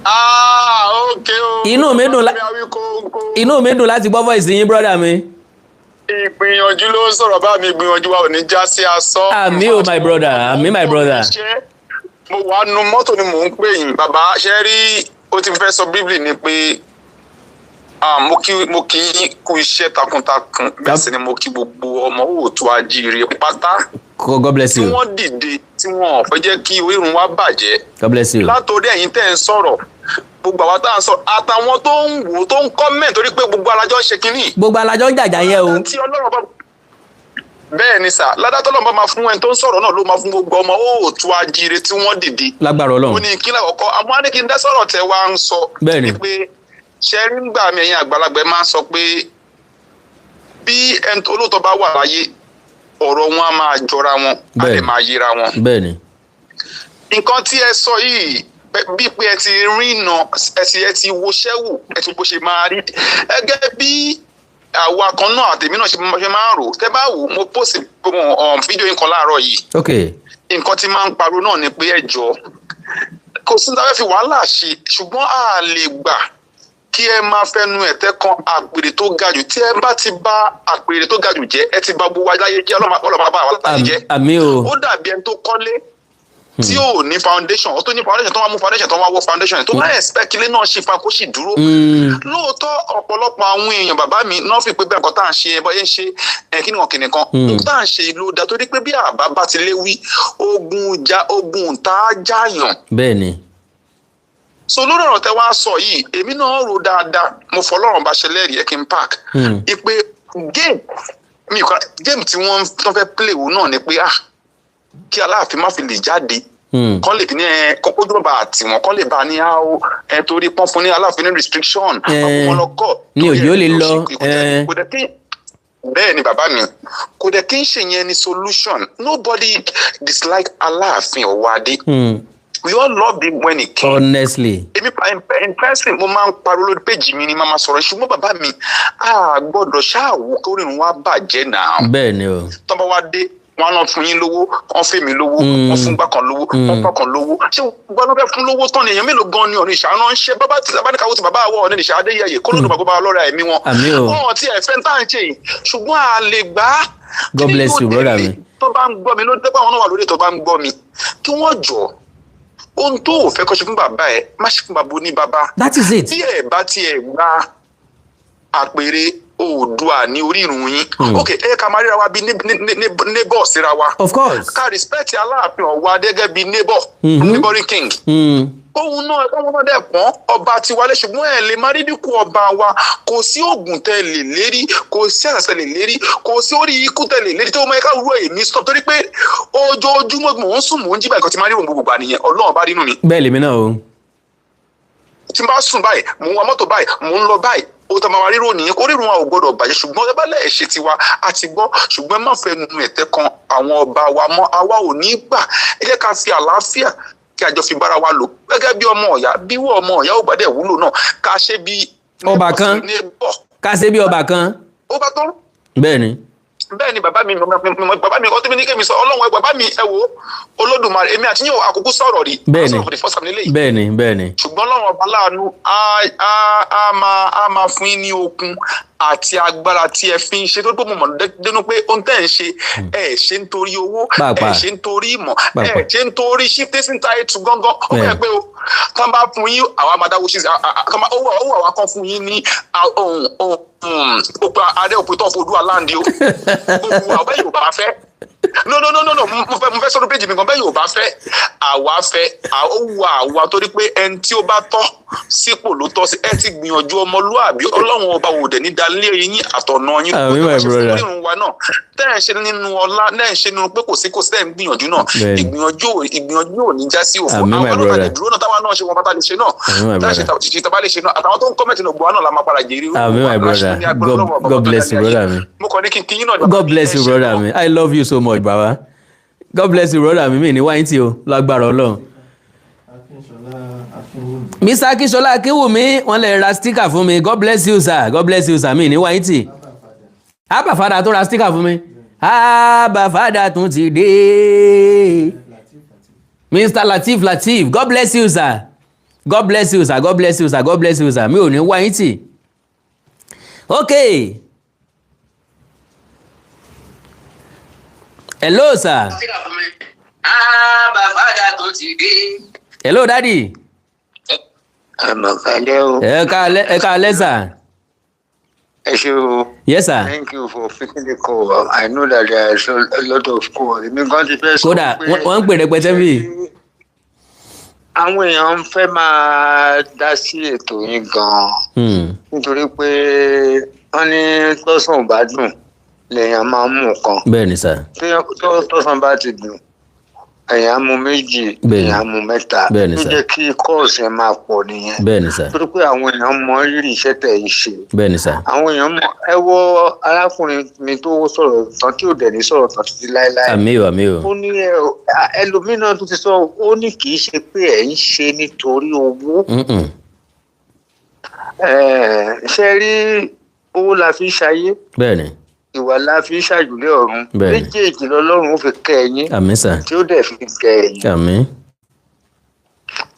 Speaker 3: Ah, ok o.
Speaker 1: Inú mi dùn láti gbọ́ voice yín, brother mi.
Speaker 3: Ìgbìyànjú ló ń sọ̀rọ̀ bá mi. Ìgbìyànjú wa ò ní já sí asán.
Speaker 1: Àmín o, my brother. Àmín, my brother.
Speaker 3: Mo wà nu mọ́tò ni mò ń pè yín. Bàbá, ṣe rí, ó ti fẹ́ sọ bíbélì ni pé mo kí yín kú iṣẹ́ takuntakun. Bẹ́ẹ̀ sì ni mo kí gbogbo ọmọ òòtú ajíire pátá
Speaker 1: God bless
Speaker 3: tí
Speaker 1: you.
Speaker 3: wọ́n dìde, tí wọ́n ò fẹ́ jẹ́ kí orírun wa bàjẹ́.
Speaker 1: God bless you.
Speaker 3: Látòrí ẹ̀yin tẹ́ ń sọ̀rọ̀, gbogbo àwa tá à ń sọ̀rọ̀, àtàwọn tó ń wò, tó ń comment, torí pé gbogbo alájọ ń ṣe kínní.
Speaker 1: Gbogbo alájọ ń jàjà yẹn o.
Speaker 3: Tí Ọlọ́run bá, bẹ́ẹ̀ ni sà, ládàtọ́ lọ́nà bá máa fún ẹni tó ń sọ̀rọ̀ náà, ló máa fún gbogbo ọmọ òòtú ajíire tí wọ́n dìde.
Speaker 1: Lágbára
Speaker 3: Ó
Speaker 1: Ọlọ́run.
Speaker 3: ní kí lákọ̀ọ́kọ́ àmọ́ á ní kí n dá sọ̀rọ̀ tẹ wá ń sọ.
Speaker 1: Bẹ́ẹ̀ni.
Speaker 3: Ni pé ṣe rí, ń gbà mí, ẹ̀yin àgbàlagbà, ẹ máa ń sọ pé bí ẹni tó olóòótọ́ bá wà láyé, ọ̀rọ̀ wọn á máa jọra wọn, á lè máa yẹra wọn. Nǹkan tí ẹ sọ yìí, bí pé ẹ ti rìnà, ẹ ti woṣẹ́ wò, ẹ ti bó ṣe máa rí, gẹ́gẹ́ bí àwa kan náà, àtèmi náà ṣe máa ń rò. Tẹ́ bá wò, mo post fídíò yín kan láàárọ̀ yìí. Nǹkan tí máa ń pariwo náà ni pé ẹ jọ, kò sí ní ta fẹ́ fi wàhálà ṣe, ṣùgbọ́n a lè gbà kí ẹ máa fẹnu ẹ̀tẹ́ kan àpèrè tó ga jù. Tí ẹ bá ti bá àpèrè tó ga jù jẹ́, ẹ ti bà gbogbo wa láyé jẹ́. Ọlọ́mọ bá wa láyé jẹ́.
Speaker 1: Àmín o.
Speaker 3: Ó dàbí ẹni tó kọ́lé tí ò ní foundation, ó tó ní foundation, tó wá mú foundation, tó wá wó foundation, tó bá expect ilé náà ṣì fa kó sì dúró. Lóòótọ́, ọ̀pọ̀lọpọ̀ àwọn èèyàn, bàbá mi náà fi pé bí nǹkan tá à ń ṣe, ẹ bọ́ yẹn ń ṣe ẹ, kí ni wọn kìnìún kan nǹkan tá à ń ṣe ló dá, torí pé bí àbá bá ti lé wí, ogun ja ogun tá a jáyàn. So lórí ọ̀rọ̀ tẹ wá sọ yìí, èmi náà rò dáadáa. Mo fọlọ́run bá ṣe lẹ́rìí ẹ kí n park ipe game mi kọ́, game tí wọ́n tán fẹ́ play wò náà ni pé ah, kí Aláàfin má fi lè jáde, kọ́ lè ní ẹ kókó tó bá tì wọ́n, kọ́ lè bá ní áó ẹ, torí pọ́n fún ní Aláàfin ní restriction, ọkùnrin wọn lọ kọ́.
Speaker 1: Ní òjò lè lọ.
Speaker 3: Kò dẹ̀ kí bẹ́ẹ̀ ni, bàbá mi, kò dẹ̀ kí n ṣe yẹn ni solution. Nobody dislike Aláàfin Ọ̀wọ́adé. We all loved him when he came. Èmi in person, mo máa ń pariwo lórí péjì mi ni màá máa sọ̀rọ̀, ṣùgbọ́n bàbá mi, a gbọ́dọ̀ ṣáàwó kórìín wa bàjẹ́ náà.
Speaker 1: Bẹ́ẹ̀ ni o.
Speaker 3: Tọ́ bá wá dé, wọn náà fún yín lówó, wọn fún mi lówó, wọn fún gbà kan lówó, wọn fà kan lówó. Ṣé gbọ́dọ̀ fẹ́ fún lówó tán ni? Èèyàn mélòó gan ni ọ̀nà ìṣàánú ń ṣe bàbá tí abáníkàwọ́ ti bàbá àwọ̀ ọ̀nà ìṣà Adéyẹyè kó lódò bàbá lọ́rẹ̀ ẹ̀mí wọn.
Speaker 1: Àmín o.
Speaker 3: Wọn ti ẹ̀fẹ́ tá à ń ṣe yìí, ṣùgbọ́n a lè gbà á.
Speaker 1: God bless you, brother mi.
Speaker 3: Tó bá ń gbọ́ mi lórí, tó bá wọn náà wà lórí, tó bá ń gbọ́ mi, kí wọ́n jọ, ohun tó ò fẹ́ kó ṣe fún bàbá ẹ, má ṣe fún bàbá oní bàbá.
Speaker 1: That is it.
Speaker 3: Tí ẹ bá tiẹ̀ gba àpèrè Oòdùà ní orí ìrùn yín, ok, ẹ ká máa ríra wa bí neighbor síra wa.
Speaker 1: Of course.
Speaker 3: Ká respect Aláàfin Ọ̀wọ́ gẹ́gẹ́ bí neighbor, neighboring king. Kóhun náà dẹ̀ pọ́n ọba tiwa lé, ṣùgbọ́n ẹ lè má rí dínkù ọba wa. Kò sí oògùn tẹ lè lérí, kò sí àṣà lè lérí, kò sí orí ikú tẹ lè lérí tó máa ká rú èmi stop, torí pé ojoojúmọ́ mò ń sùn, mò ń jí báyìí, kan tí máa rí òun gbogbo gbà nìyẹn. Ọlọ́run bá rínú mi.
Speaker 1: Bẹ́ẹ̀ lèmi náà o.
Speaker 3: Tí n bá sùn báyìí, mò ń wa mọ́tò báyìí, mò ń lọ báyìí, ó tọ́ máa rírò nìyẹn. Kó rírun wa ò gbọ́dọ̀ bàjẹ́, ṣùgbọ́n ẹ bá lẹ̀ ṣe tiwa a ti gbọ́, ṣùgbọ́n ẹ má fẹ́ nu ẹ̀tẹ́ kan àwọn ọba wa mọ́. Àwa ò ní gbà. Ẹ jẹ́ ká fi àlàáfíà, kí àjọ fi bára wa lò gẹ́gẹ́ bí ọmọ ọ̀yá. Bí wọ́n ọmọ ọ̀yá ò bá dẹ̀ wúlò náà, ká ṣe bí
Speaker 1: ọba kan.
Speaker 3: Neighbor.
Speaker 1: Ká ṣe bí ọba kan.
Speaker 3: Ó bá tán.
Speaker 1: Bẹ́ẹ̀ ni.
Speaker 3: Bẹ́ẹ̀ ni, bàbá mi. Bàbá mi, ọtí mi ní kémi sọ, Ọlọ́run ẹ, bàbá mi, ẹ wo Olódùmarè, èmi àti yín ò àkókò sọ̀rọ̀ rí.
Speaker 1: Bẹ́ẹ̀ ni.
Speaker 3: Sọ̀rọ̀ for the first time nílé yìí.
Speaker 1: Bẹ́ẹ̀ ni, bẹ́ẹ̀ ni.
Speaker 3: Ṣùgbọ́n Ọlọ́run ọba láàánú á máa fún yín ní okun àti agbára tí ẹ fi ń ṣe, tó pé mo mọ̀ dénú pé ohun tẹ́ ẹ̀ ń ṣe, ẹ ṣe ń torí owó, ẹ ṣe ń torí ìmọ̀, ẹ ṣe ń torí chieftaincy title gángan. Ó fẹ́ pé o tán bá fún yín, àwa máa dáwọ́ ṣe owó, àwa kan fún yín ní ohun òpè adé òpè tó fojú aláǹdí o. Gbogbo àwọn bẹ́ẹ̀ yóò bá fẹ́, no, no, no, no, no, mo fẹ́ sọ́dún péjì mi kan bẹ́ẹ̀ yóò bá fẹ́, àwa fẹ́ ó wù àwa, torí pé ẹni tí ó bá tọ́ sípò ló tọ́ sí. Ẹ ti gbìyànjú ọmọlúàbí. Ọlọ́run ọba wò dẹ̀ ní dalé yín àtọ̀nà yín.
Speaker 1: Àmín, my brother.
Speaker 3: Nínú wa náà tẹ́ ẹ̀ ń ṣe nínú ọlá, tẹ́ ẹ̀ ń ṣe nínú pé kò sí, tẹ́ ẹ̀ ń gbìyànjú náà, ìgbìyànjú ò ní já sí òfò.
Speaker 1: Àmín, my
Speaker 3: Àwọn náà
Speaker 1: brother.
Speaker 3: lè dúró náà, táwa náà ṣe wọn bàtà lè ṣe náà,
Speaker 1: Àmín, my
Speaker 3: tá a ṣe
Speaker 1: brother.
Speaker 3: tá a bá lè ṣe náà, àtàwọn tó ń comment náà, gbọ́ náà la máa padà jèrè.
Speaker 1: Àmín, my brother. God bless you, brother mi.
Speaker 3: Mo kàn ní kí n kí yín náà.
Speaker 1: God bless you, brother mi. I love you so much, baba. God bless you, brother mi. Mi ní wáyé tí o, lágbára Ọlọ́run. Mr. Akínsọlá Akínwùmí, wọ́n lè ra sticker fún mi. God bless you, sir. God bless you, sir. Mi ní wáyé tí. Abba Father tó ra sticker fún mi. Abba Father tún ti dé. Mr Lateef Lateef, God bless you, sir. God bless you, sir. God bless you, sir. God bless you, sir. Mi ò ní wá yín tì. Okay, hello, sir. Hello, daddy.
Speaker 5: Àmọ̀kálẹ́ o.
Speaker 1: Ẹ káalẹ́, ẹ káalẹ́, sir.
Speaker 5: Ẹ ṣé o.
Speaker 1: Yes, sir.
Speaker 5: Thank you for picking the call. I know that there is a lot of call. Èmi gan ti fẹ́ sọ
Speaker 1: Kódà
Speaker 5: pé
Speaker 1: wọ́n ń pè rẹpẹtẹ bíi.
Speaker 5: Àwọn èèyàn ń fẹ́ máa dá sí ètò yín gan-an nítorí pé wọ́n ní tọ́sán ò bá dùn lèèyàn máa ń mú nǹkan.
Speaker 1: Bẹ́ẹ̀ ni, sir.
Speaker 5: Tí tọ́sán bá ti dùn, èèyàn á mú méjì,
Speaker 1: Bẹ́ẹ̀ni.
Speaker 5: èèyàn á mú mẹ́ta.
Speaker 1: Bẹ́ẹ̀ni,
Speaker 5: Tó
Speaker 1: sir.
Speaker 5: jẹ́ kí kọ́ọ̀sì yẹn máa pọ̀ nìyẹn.
Speaker 1: Bẹ́ẹ̀ ni, sir.
Speaker 5: Torí pé àwọn èèyàn mọ rírì iṣẹ́ tẹ̀ ń ṣe.
Speaker 1: Bẹ́ẹ̀ ni, sir.
Speaker 5: Àwọn èèyàn mọ. Ẹ wo arákùnrin mi tó sọ̀rọ̀ tán, tí ò dẹ̀ ní sọ̀rọ̀ tán títí láéláé.
Speaker 1: Àmín o, àmín o.
Speaker 5: Ó ní ẹlòmíràn tó ti sọ, ó ní kì í ṣe pé ẹ̀ ń ṣe nítorí owó. Ṣe rí, owó la fi ń ṣayé,
Speaker 1: Bẹ́ẹ̀ ni.
Speaker 5: ìwà la fi ń ṣàjùlé ọ̀run.
Speaker 1: Bẹ́ẹ̀ni.
Speaker 5: Méjèèjì lọ́lọ́run ó fi kẹ́ ẹ̀yin,
Speaker 1: Àmín, sir.
Speaker 5: tí ó dẹ̀ fi kẹ́ ẹ̀yin.
Speaker 1: Àmín.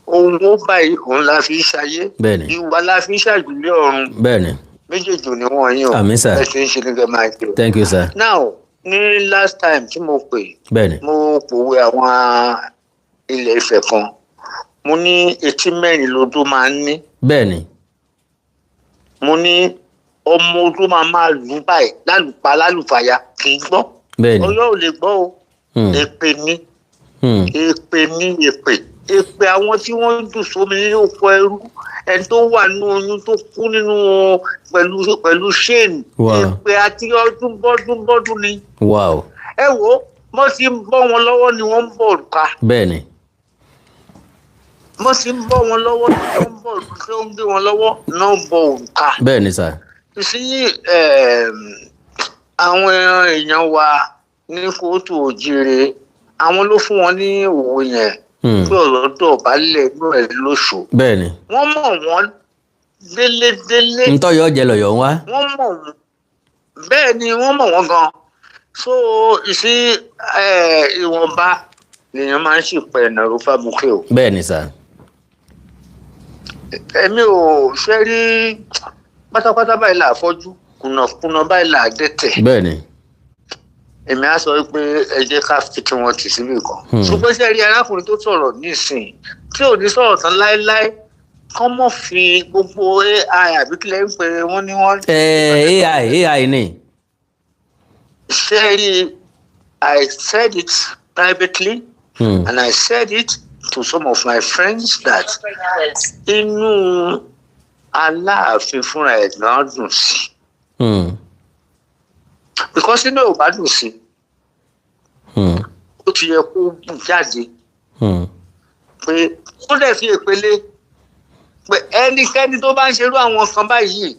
Speaker 5: Owó báyìí òun la fi ń ṣayé,
Speaker 1: Bẹ́ẹ̀ni.
Speaker 5: ìwà la fi ń ṣàjùlé ọ̀run.
Speaker 1: Bẹ́ẹ̀ ni.
Speaker 5: Méjèèjì ò ní wọ̀nyí o.
Speaker 1: Àmín, sir.
Speaker 5: Ẹ ti ń ṣe ní kẹ́ máa ṣe o.
Speaker 1: Thank you, sir.
Speaker 5: Now, ní last time tí mo pè,
Speaker 1: Bẹ́ẹ̀ ni.
Speaker 5: mo pòwe àwọn ilẹ̀ Ifẹ̀ kan. Mo ní etí mẹ́rin lodó máa ń ní.
Speaker 1: Bẹ́ẹ̀ ni.
Speaker 5: Mo ní ọmọ odó máa máa lù báyìí lálùpá lálùfàyà, kì í gbọ́.
Speaker 1: Bẹ́ẹ̀ ni.
Speaker 5: Ọyọ́ ò lè gbọ́ o. Èpè ní, èpè ní, èpè, èpè àwọn tí wọ́n ń dùn sómi ní oko ẹrú, ẹni tó wà nínú oyún tó kú nínú pẹ̀lú ṣéènì. Èpè àti ọdún bọ́dún bọ́dún ni. Ẹ wo bó ti ń bọ́ wọn lọ́wọ́ ni wọ́n ń bọ̀ òrùka.
Speaker 1: Bẹ́ẹ̀ ni.
Speaker 5: Bó ti ń bọ́ wọn lọ́wọ́ ni wọ́n ń bọ̀ òrùka, tí ó ń gbé wọn lọ́wọ́ náà ń bọ̀ òrùka.
Speaker 1: Bẹ́ẹ̀ ni, sir.
Speaker 5: Sí àwọn èèyàn wa ní kóòtù òjìrè, àwọn ló fún wọn ní òwò yẹn pé ọ̀rọ̀ dọ̀bálẹ̀ inú ẹ̀ lóṣù.
Speaker 1: Bẹ́ẹ̀ ni.
Speaker 5: Wọ́n mọ̀ wọ́n délédélé.
Speaker 1: Ntọ́yọ̀ jẹ lọ̀yọ̀ ń wá.
Speaker 5: Wọ́n mọ̀ wọ́n, bẹ́ẹ̀ ni, wọ́n mọ̀ wọ́n gan. So ìsí ìwọ̀nba lèèyàn máa ń ṣìpẹ̀ ìnàró fábùkẹ́ o.
Speaker 1: Bẹ́ẹ̀ ni, sir.
Speaker 5: Èmi ò ṣe rí pátápátá báyìí là á fọ́jú, kùnàkùnà báyìí là á dẹ́tẹ̀.
Speaker 1: Bẹ́ẹ̀ ni.
Speaker 5: Èmi á sọ pé ẹ jẹ́ ká fi tiwọn tì síbì kan. Ṣùgbọ́n ṣe rí arákùnrin tó sọ̀rọ̀ nísìnyí, tí ò ní sọ̀rọ̀ tán láéláé, kán mọ̀ fi gbogbo AI àbí kílẹ̀ ń pè wọ́n ní wọ́n.
Speaker 1: AI, AI ni.
Speaker 5: Ṣe rí, I said it privately and I said it to some of my friends that inú Aláàfin fúnra ẹ̀ gan dùn sí, because inú ẹ̀ ò bá dùn sí, ó ti yẹ kó bù jáde pé ó dẹ̀ fi èpele pé ẹnikẹ́ni tó bá ń ṣerú àwọn kan báyìí,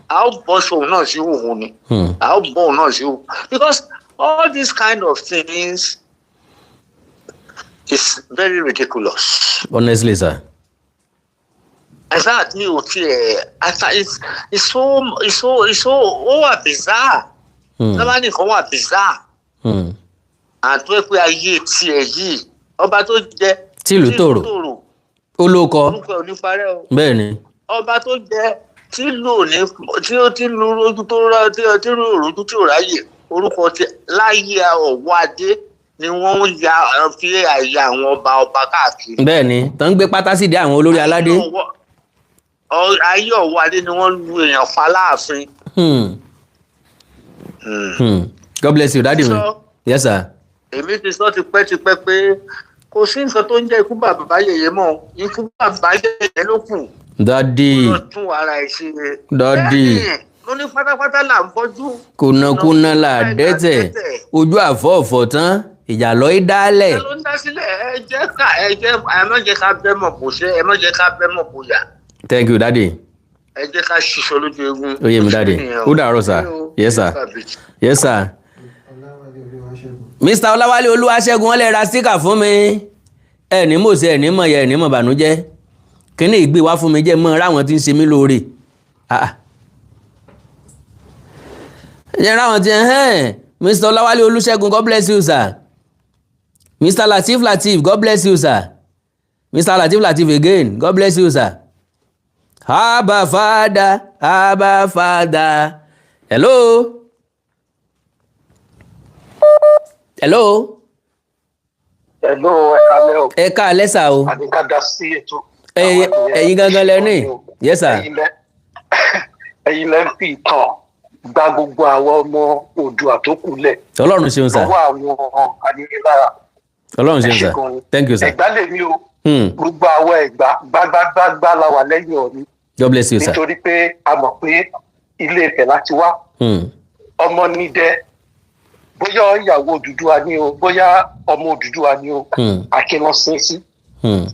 Speaker 5: a ó bọ́ sóun náà sí òun ni, a ó bọ́ òun náà sí òun, because all these kind of things is very ridiculous.
Speaker 1: Honestly, sir.
Speaker 5: In fact, mi ò tiẹ̀ ata it's so ó wà bizarre. Lọ́ba nìkan wà bizarre. Àti pé ayé tiẹ̀ yìí, ọba tó jẹ
Speaker 1: Tìlú tòrò. Ó ló kọ.
Speaker 5: Orúkọ ẹ̀ ò ní parẹ́ o.
Speaker 1: Bẹ́ẹ̀ ni.
Speaker 5: Ọba tó jẹ tí lò ní tí ó ti lu rojú tó rà tí ó ti lu rojú tí ò ráyè, orúkọ tí láyé ọ̀wọ́ adé ni wọ́n ń ya fi àyà àwọn ọba ọba káàkiri.
Speaker 1: Bẹ́ẹ̀ ni, tó ń gbé pátá sídìí àwọn olórí aládé.
Speaker 5: Ayé ọ̀wọ́ adé ni wọ́n lu èèyàn pa láàfin.
Speaker 1: God bless you, daddy mi. Yes, sir.
Speaker 5: Èmi ti sọ tipẹ́tipẹ́ pé kò sí nǹkan tó ń jẹ́ ikú bàbá yèyé mọ́, ikú bàbá yèyé ló kù.
Speaker 1: Daddy.
Speaker 5: Ó lọ tún ara ẹ̀ ṣe.
Speaker 1: Daddy.
Speaker 5: Bẹ́ẹ̀ni, mo ní pátápátá là ń fọ́jú.
Speaker 1: Kùnàkùnà là dẹ́tẹ̀, ojú àfọ̀ọ̀fọ̀ tán, ìjà lọ í dálẹ̀.
Speaker 5: Ẹ ló ń dá sílẹ̀. Ẹ jẹ́ ká ẹ jẹ́ ẹ má jẹ́ ká bẹ́ mọ̀ bó ṣe, ẹ má jẹ́ ká bẹ́ mọ̀ bóyá.
Speaker 1: Thank you, daddy.
Speaker 5: Ẹ jẹ́ ká ṣiṣọ́ lójú eegun.
Speaker 1: Ó yé mi, daddy. Ó dàárọ̀, sir. Yes, sir. Yes, sir. Mr Ọláwálé Olúwaṣẹ́gun, wọ́n lè ra sticker fún mi. Ẹ ní mò sí, ẹ ní mọ̀ yẹ, ẹ ní mọ̀ bànújẹ́. Kíní ìgbé wá fún mi jẹ́ mọ́ ráwọn tí ń ṣe mí lóore. Ah, ah. Ẹ jẹ́ ráwọn tí ẹ̀hẹ́n. Mr Ọláwálé Olúṣẹ́gun, God bless you, sir. Mr. Lateef Lateef, God bless you, sir. Mr. Lateef Lateef again, God bless you, sir. Abba Father, Abba Father. Hello, hello.
Speaker 6: Hello, ẹ kálẹ́ o.
Speaker 1: Ẹ káalẹ́ sà o.
Speaker 6: Àní ká dá sí ètò.
Speaker 1: Ẹ̀yin gangan lẹ ní. Yes, sir.
Speaker 6: Ẹ̀yin lẹ ń fi ìtàn gba gbogbo àwọn ọmọ Oòduà tó kù lẹ̀.
Speaker 1: Ọlọ́run ṣeun, sà.
Speaker 6: Lọ́wọ́ àwọn aninilára.
Speaker 1: Ọlọ́run ṣeun, sà. Thank you, sir.
Speaker 6: Ẹ̀gbá lèmi o. Gbogbo àwọn Ẹ̀gbá gbágbágbágbá la wà lẹ́yìn Ọọ̀ni.
Speaker 1: God bless you, sir.
Speaker 6: Nítorí pé a mọ̀ pé Ilé Ifẹ̀ láti wá. Ọmọ nídẹ, bóyá ìyàwó Odùduwà ni o, bóyá ọmọ Odùduwà ni o, akínlọ́sìn sí.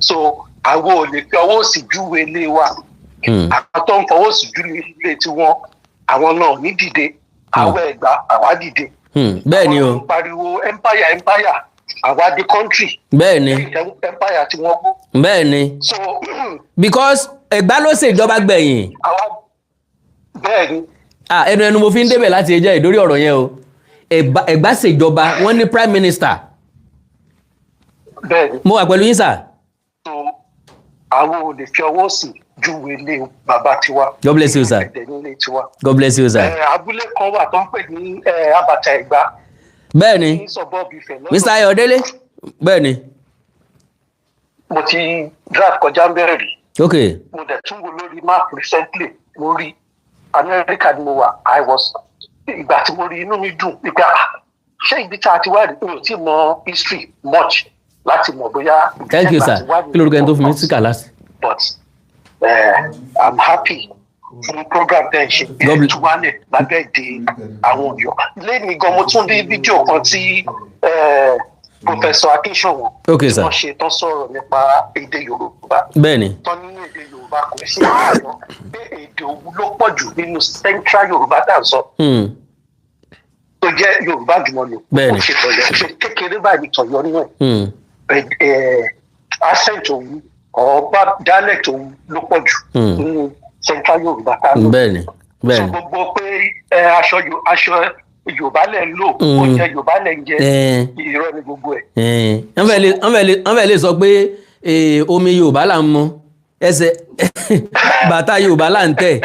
Speaker 6: So àwọn ò lè fi ọwọ́ òsì júwe ilé wa. Àwọn tó ń fọwọ́ òsì júwe ilé tiwọn, àwọn náà ní dìde. Àwọn Ẹ̀gbá, àwa dìde.
Speaker 1: Bẹ́ẹ̀ ni o.
Speaker 6: Àwọn pariwo empire, empire, àwa di country.
Speaker 1: Bẹ́ẹ̀ ni.
Speaker 6: Empire tí wọ́n kú.
Speaker 1: Bẹ́ẹ̀ ni.
Speaker 6: So
Speaker 1: because Ẹ̀gbá ló ṣèjọba gbẹ̀yìn.
Speaker 6: Àwa, bẹ́ẹ̀ ni.
Speaker 1: Ah, ẹnu mo fi ń débẹ̀ láti ẹjọ́ ìdórí ọ̀rọ̀ yẹn o. Ẹ̀gbá ṣèjọba, wọ́n ní prime minister.
Speaker 6: Bẹ́ẹ̀ ni.
Speaker 1: Mo wà pẹ̀lú yín, sà.
Speaker 6: So àwọn ò lè fi ọwọ́ sí júwe ilé bàbá tiwa.
Speaker 1: God bless you, sir.
Speaker 6: Ẹ̀dẹ̀ nílé tiwa.
Speaker 1: God bless you, sir.
Speaker 6: Abúlé kan wà tó ń pè ní Abàtà Ẹ̀gbá.
Speaker 1: Bẹ́ẹ̀ ni.
Speaker 6: Ní suburb Ifẹ̀ lọ́nà.
Speaker 1: Mr. Ayọ̀délé, bẹ́ẹ̀ ni.
Speaker 6: Mo ti drive kọjá ń bẹ̀rẹ̀ rí. Mo dẹ̀ tún wo lórí map recently, mo rí. Amẹ́ríkà ni mo wà. I was ìgbà tí mo rí, inú mi dùn nípa ṣé ibi tá a ti wá rí. Mi ò tí mọ history much láti mọ̀ bóyá ibi
Speaker 1: Thank you,
Speaker 6: tí
Speaker 1: sir.
Speaker 6: a ti wá rí.
Speaker 1: Kí lorúkọ ẹni tó fún mi síkà last?
Speaker 6: But I'm happy fún program tẹ́ ẹ ṣe túwálẹ̀ lábẹ́ èdè àwọn Ọ̀yọ́ lẹ́ni gan. Mo tún rí fídíò kan tí Professor Akínṣọ̀wọ̀n
Speaker 1: Okay, sir.
Speaker 6: tí wọ́n ṣe tán, sọ̀rọ̀ nípa èdè Yorùbá.
Speaker 1: Bẹ́ẹ̀ ni.
Speaker 6: Tán nínú èdè Yorùbá, kò sí ìyàtọ̀ pé èdè Òwu ló pọ̀ jù nínú Central Yorùbá tá à ń sọ, tó jẹ́ Yorùbá jùmọ̀lò.
Speaker 1: Bẹ́ẹ̀ni.
Speaker 6: Ó ṣe tọ̀yọ̀ ṣe kékeré báyìí, tọ̀yọ̀ nínú ẹ̀, accent Òwu ọ̀ọ́bá, dialect Òwu ló pọ̀ jù nínú Central Yorùbá tá à ń lò.
Speaker 1: Bẹ́ẹ̀ ni, bẹ́ẹ̀
Speaker 6: So
Speaker 1: ni.
Speaker 6: gbogbo pé aṣọ Yorùbá lẹ̀ ń lò, oúnjẹ Yorùbá lẹ̀ ń jẹ, irọ́ ni gbogbo ẹ̀.
Speaker 1: Wọ́n fẹ́ lè sọ pé omi Yorùbá là ń mu, ẹsẹ̀ bàtà Yorùbá là ń tẹ̀.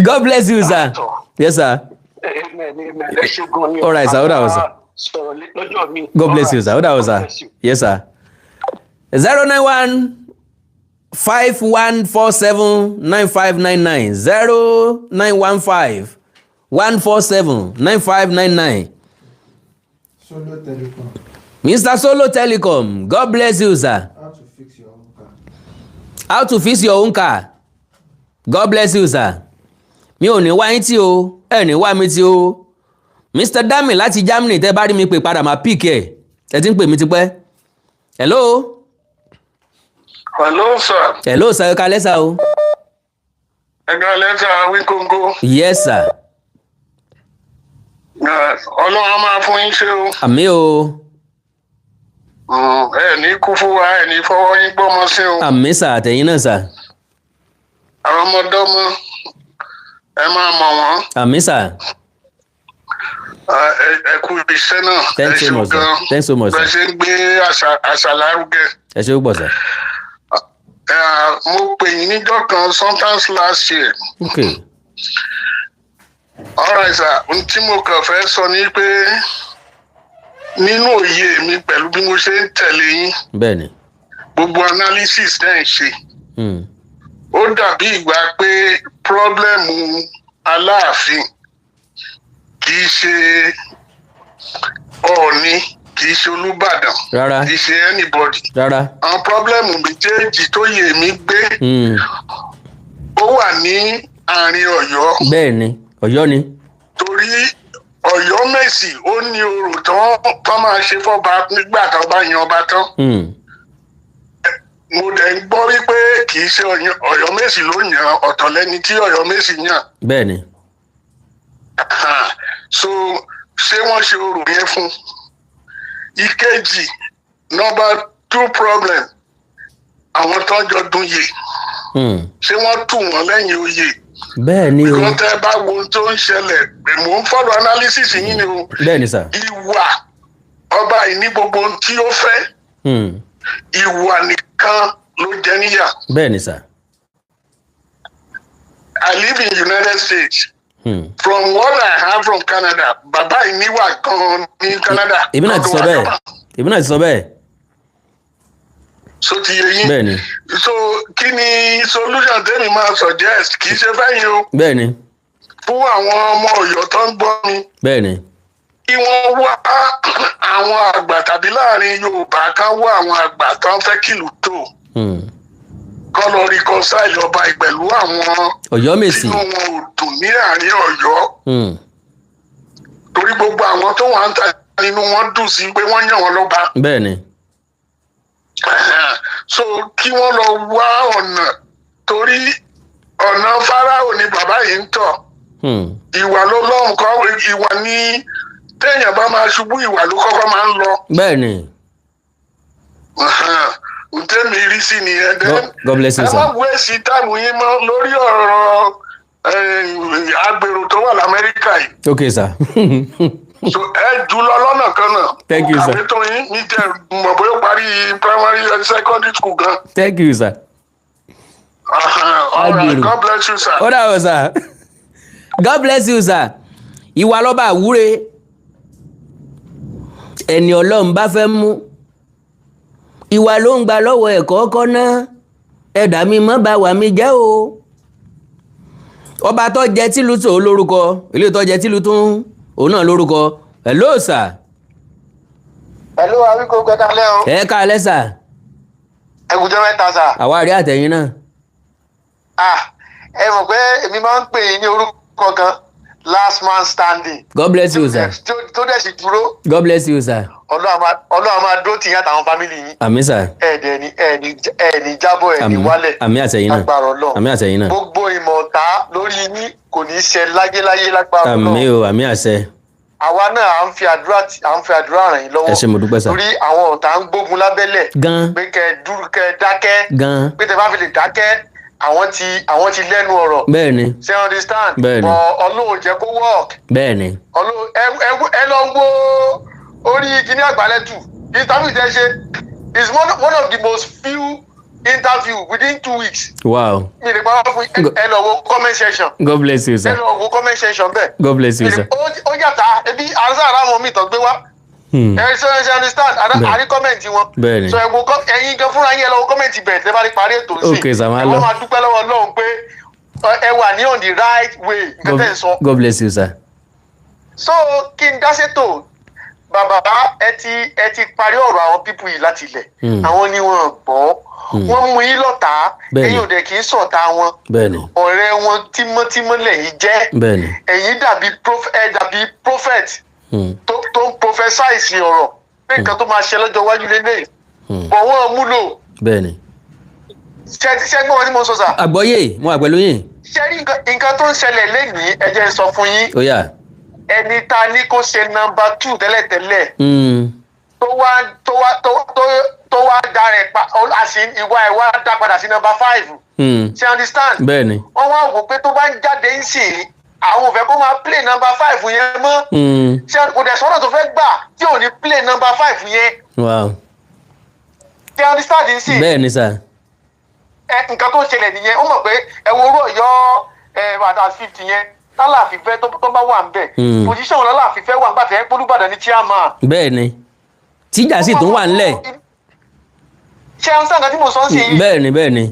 Speaker 1: God bless you, sir. Yes, sir.
Speaker 6: Amen, amen. Ẹ ṣé gan ni.
Speaker 1: All right, sir. Ó dàbọ̀, sir.
Speaker 6: Sọ̀rọ̀ lọ́jọ́ mi.
Speaker 1: God bless you, sir. Ó dàbọ̀, sir. Yes, sir. 09151479599, 09151479599.
Speaker 7: Solo Telecom.
Speaker 1: Mr. Solo Telecom, God bless you, sir.
Speaker 7: How to fix your own car.
Speaker 1: How to fix your own car. God bless you, sir. Mi ò ní wá yín tí o, ẹ ní wá mi tí o. Mr. Dami láti Germany, tẹ́ bá rí mi pè padà, máa pick ẹ̀. Ẹ ti ń pè mí tipẹ́. Hello.
Speaker 8: Hello, sir.
Speaker 1: Hello, sir. Ẹ káalẹ́ sà o.
Speaker 8: Ẹ káalẹ́ sir, Awíkóńkó.
Speaker 1: Yes, sir.
Speaker 8: Ọlọ́run á máa fún yín ṣe o.
Speaker 1: Àmín o.
Speaker 8: Ẹ ní kú fún wa, ẹ ní fọwọ́ yín gbọ́mọ sí o.
Speaker 1: Àmín sà, àtẹ̀yìn náà sà.
Speaker 8: Àwọn ọmọdọ́mọ, ẹ máa mọ̀ wọ́n.
Speaker 1: Àmín sà.
Speaker 8: Ẹ kú iṣẹ́ náà.
Speaker 1: Thanks so much, sir. Thanks so much, sir.
Speaker 8: Bẹ́ẹ̀ ṣe ń gbé àṣà lárugẹ.
Speaker 1: Ẹ ṣé púpọ̀, sà.
Speaker 8: Mo pè yín níjọ́ kan sometimes last year. All right, sir. Ohun tí mo kàn fẹ́ sọ ni pé nínú òye mi, pẹ̀lú bí mo ṣe ń tẹ̀lé yín,
Speaker 1: Bẹ́ẹ̀ni.
Speaker 8: gbogbo analysis tẹ́ ń ṣe, ó dàbí ìgbà pé problem Aláàfin kì í ṣe Ọọ̀ni, kì í ṣe Olúbàdàn,
Speaker 1: Rárá.
Speaker 8: kì í ṣe anybody.
Speaker 1: Rárá.
Speaker 8: Àwọn problem méjèèjì tó yè mí gbé, ó wà ní àárín Ọ̀yọ́.
Speaker 1: Bẹ́ẹ̀ni, Ọ̀yọ́ ni.
Speaker 8: Torí Ọ̀yọ́ Mèsì, ó ní orò tán máa ṣe fọ́ba nígbà tó bá yan ọba tán. Mo dẹ̀ ń gbọ́ wípé kì í ṣe Ọ̀yọ́ Mèsì ló yàn, ọ̀tọ̀ lẹ́ni tí Ọ̀yọ́ Mèsì yàn.
Speaker 1: Bẹ́ẹ̀ni.
Speaker 8: So ṣé wọ́n ṣe orò yẹn fún? Ìkejì, number two problem, àwọn tó ń jọ dún yè, ṣé wọ́n tù wọ́n lẹ́yìn oyè?
Speaker 1: Bẹ́ẹ̀ni o.
Speaker 8: Because tẹ́ bá wo ohun tó ń ṣẹlẹ̀, mò ń follow analysis yín ni o.
Speaker 1: Bẹ́ẹ̀ni sà.
Speaker 8: Ìwà Ọba yìí ní gbogbo ohun tí ó fẹ́, ìwà nìkan ló jẹ níyà.
Speaker 1: Bẹ́ẹ̀ ni, sir.
Speaker 8: I live in United States. From what I have from Canada, bàbá yìí níwà gan ní Canada.
Speaker 1: Èmi náà ti sọ bẹ́ẹ̀, èmi náà ti sọ bẹ́ẹ̀.
Speaker 8: So ti yé yín?
Speaker 1: Bẹ́ẹ̀ ni.
Speaker 8: So kí ni solution tẹ́mi máa suggest? Kì í ṣe fẹ́yìn o,
Speaker 1: bẹ́ẹ̀ ni
Speaker 8: fún àwọn ọmọ Ọ̀yọ́ tó ń gbọ́ mi,
Speaker 1: bẹ́ẹ̀ ni
Speaker 8: kí wọ́n wá àwọn àgbà tàbí láàrin Yorùbá, ká wá àwọn àgbà tó ń fẹ́ kìlú tó, kọ́ lọ reconcile ọba yìí pẹ̀lú àwọn
Speaker 1: Ọ̀yọ́mèsì
Speaker 8: tínú wọn ò dùn ní àárín Ọ̀yọ́, torí gbogbo àwọn tó wà ń ta nínú wọn dùn sí pé wọ́n yàn wọ́n lọ́ba.
Speaker 1: Bẹ́ẹ̀ ni.
Speaker 8: So kí wọ́n lọ wá ọ̀nà, torí ọ̀nà Fáráò ni bàbá yìí ń tọ̀. Ìwà ló lọ́hùn kọ́, ìwà ní téèyàn bá máa ṣubú, ìwà ló kọ́kọ́ máa ń lọ.
Speaker 1: Bẹ́ẹ̀ ni.
Speaker 8: Ntẹ́mi rí sí nìyẹn.
Speaker 1: God bless you,
Speaker 8: Ẹ
Speaker 1: sir.
Speaker 8: má waste time yín mọ́ lórí ọ̀rọ̀ agbèrò tó wà l'Amẹ́ríkà yìí.
Speaker 1: Okay, sir.
Speaker 8: So ẹ jù lọ lọ́nà kan náà.
Speaker 1: Thank you, sir.
Speaker 8: Kàwé tó yín ní tẹ mọ̀ bóyá ó parí primary and secondary school gan.
Speaker 1: Thank you, sir.
Speaker 8: All right.
Speaker 1: Agbèrò.
Speaker 8: God bless you, sir.
Speaker 1: Ó dàbọ̀, sir. God bless you, sir. Ìwà lọ́ba àwúre. Ẹni Ọlọ́run bá fẹ́ mú, ìwà ló ń gba lọ́wọ́ ẹ̀kọ́ kọ́ ná. Ẹ̀dá mi mọ́ bá wà mí jẹ́ o. Ọba tó jẹ tìlú tó lórúkọ, ilé tó jẹ tìlú tó ń òun náà lórúkọ. Hello, sir.
Speaker 4: Hello, Awíkókó, ẹ káalẹ́ o.
Speaker 1: Ẹ káalẹ́, sir.
Speaker 4: Ẹ kújọ́ mẹ́ta, sir.
Speaker 1: Àwa rí àtẹ̀yìn náà.
Speaker 4: Ah, ẹ mọ̀ pé èmi máa ń pè yín ní orúkọ kan, last man standing.
Speaker 1: God bless you, sir.
Speaker 4: Tó dẹ̀ sì dúró.
Speaker 1: God bless you, sir.
Speaker 4: Ọlọ́run á máa dúró tì yín àtàwọn family yín.
Speaker 1: Àmín, sir.
Speaker 4: Ẹ dẹ̀ ní ẹ ní jábọ̀, ẹ ní
Speaker 1: Àmín.
Speaker 4: wálẹ̀.
Speaker 1: Àmín àtẹ̀yìn náà.
Speaker 4: Lágbára Ọlọ́run.
Speaker 1: Àmín àtẹ̀yìn náà.
Speaker 4: Gbogbo ìmọ̀ ọ̀tá lórí yín kò ní í ṣe láyéláyé lágbára
Speaker 1: Àmín
Speaker 4: Ọlọ́run.
Speaker 1: o, àmín àṣẹ.
Speaker 4: Àwa náà à ń fi àdúrà ràn yín lọ́wọ́.
Speaker 1: Ẹ ṣé, mo dúpẹ́, sir.
Speaker 4: Torí àwọn ọ̀tá ń gbógun lábẹ́lẹ̀
Speaker 1: Gan.
Speaker 4: pé kẹ́ ẹ dúró, kẹ́ ẹ dákẹ́,
Speaker 1: Gan.
Speaker 4: pé tẹ́ bá fi lè dákẹ́, àwọn ti lẹ́nu ọ̀rọ̀.
Speaker 1: Bẹ́ẹ̀ ni.
Speaker 4: Ṣé you understand?
Speaker 1: Bẹ́ẹ̀ni.
Speaker 4: But Ọlọ́run ò jẹ́ kó work.
Speaker 1: Bẹ́ẹ̀ ni.
Speaker 4: Ọlọ́run, ẹ lọ wo orí kíní àgbálẹ̀tù interview tẹ́ ṣe is one of the most few interview within 2 weeks. Mi lè parọ́ fún yín. Ẹ lọ wo comment section.
Speaker 1: God bless you,
Speaker 4: Ẹ
Speaker 1: sir.
Speaker 4: lọ wo comment section bẹ́ẹ̀.
Speaker 1: God bless you, sir.
Speaker 4: Ó yàtà ebi àrùsá àràwọn mi tán gbé wá. Ẹ ṣe understand? Àrí comment wọn.
Speaker 1: Bẹ́ẹ̀ni.
Speaker 4: So ẹ wo ẹ̀yin gan fúnra yín, ẹ lọ wo comment bẹ̀rẹ̀ tẹ́ bá rí parí ètò sí.
Speaker 1: Okay, sir, máa
Speaker 4: Ẹ
Speaker 1: lọ.
Speaker 4: wọ́n máa dúpẹ́ lọ́wọ́ Ọlọ́run pé ẹ wà ní on the right way, nǹkan tẹ́ ń sọ.
Speaker 1: God bless you, sir.
Speaker 4: So kí n dá sétò, bàbá, ẹ ti parí ọ̀rọ̀ àwọn people yìí láti ilẹ̀. Àwọn ni wọ́n gbọ́, wọ́n mú yín lọ́tàá. Ẹ̀yin ò dẹ̀ kì í ṣọ̀tá wọn. Ọ̀rẹ́ wọn tímọ́tímọ́ lẹ̀yin jẹ́. Ẹ̀yin dàbí ẹ dàbí prophet tó ń prophesize ọ̀rọ̀ pé nǹkan tó máa ṣe lọ́jọ́ iwájú lélẹ̀, bọ̀ wọ́n múlò. Ṣe gbọ́n wọn tí mo sọ, sir?
Speaker 1: Àgbọ́yé, mo wà pẹ̀lú yín.
Speaker 4: Ṣe rí nǹkan tó ń ṣẹlẹ̀ lẹ́nìí, ẹ jẹ́ n sọ fún yín.
Speaker 1: Ó yá.
Speaker 4: Ẹni tá a ní kó ṣe number 2 tẹ́lẹ̀tẹ́lẹ̀, tó wá tó wá da rẹ̀ pa àṣì ìwà ẹ̀ wá dá padà sí number 5. Ṣe understand?
Speaker 1: Bẹ́ẹ̀ni.
Speaker 4: Wọ́n wá wò pé tó bá ń jáde ń sìn, àwọn ò fẹ́ kó máa play number 5 yẹn mọ́. Ṣe kò dẹ̀ sọ́nà tó fẹ́ gbà tí ò ní play number 5 yẹn? Ṣe understand ń sìn?
Speaker 1: Bẹ́ẹ̀ni, sir.
Speaker 4: Ẹ nǹkan tó ń ṣẹlẹ̀ nìyẹn. Ó mọ̀ pé ẹ wo orú Ọ̀yọ́ ẹ at 50 yẹn, tálàfin fẹ́ tó bá wà ń bẹ̀, position wọn lálàáfin fẹ́ wà nígbà tí ẹ pólúbàdàn ní chairman.
Speaker 1: Bẹ́ẹ̀ni, tíjà sì tún wà ńlẹ̀.
Speaker 4: Ṣé ẹ ń sàn kan tí mo sọ ń sìn yìí?
Speaker 1: Bẹ́ẹ̀ni, bẹ́ẹ̀ni.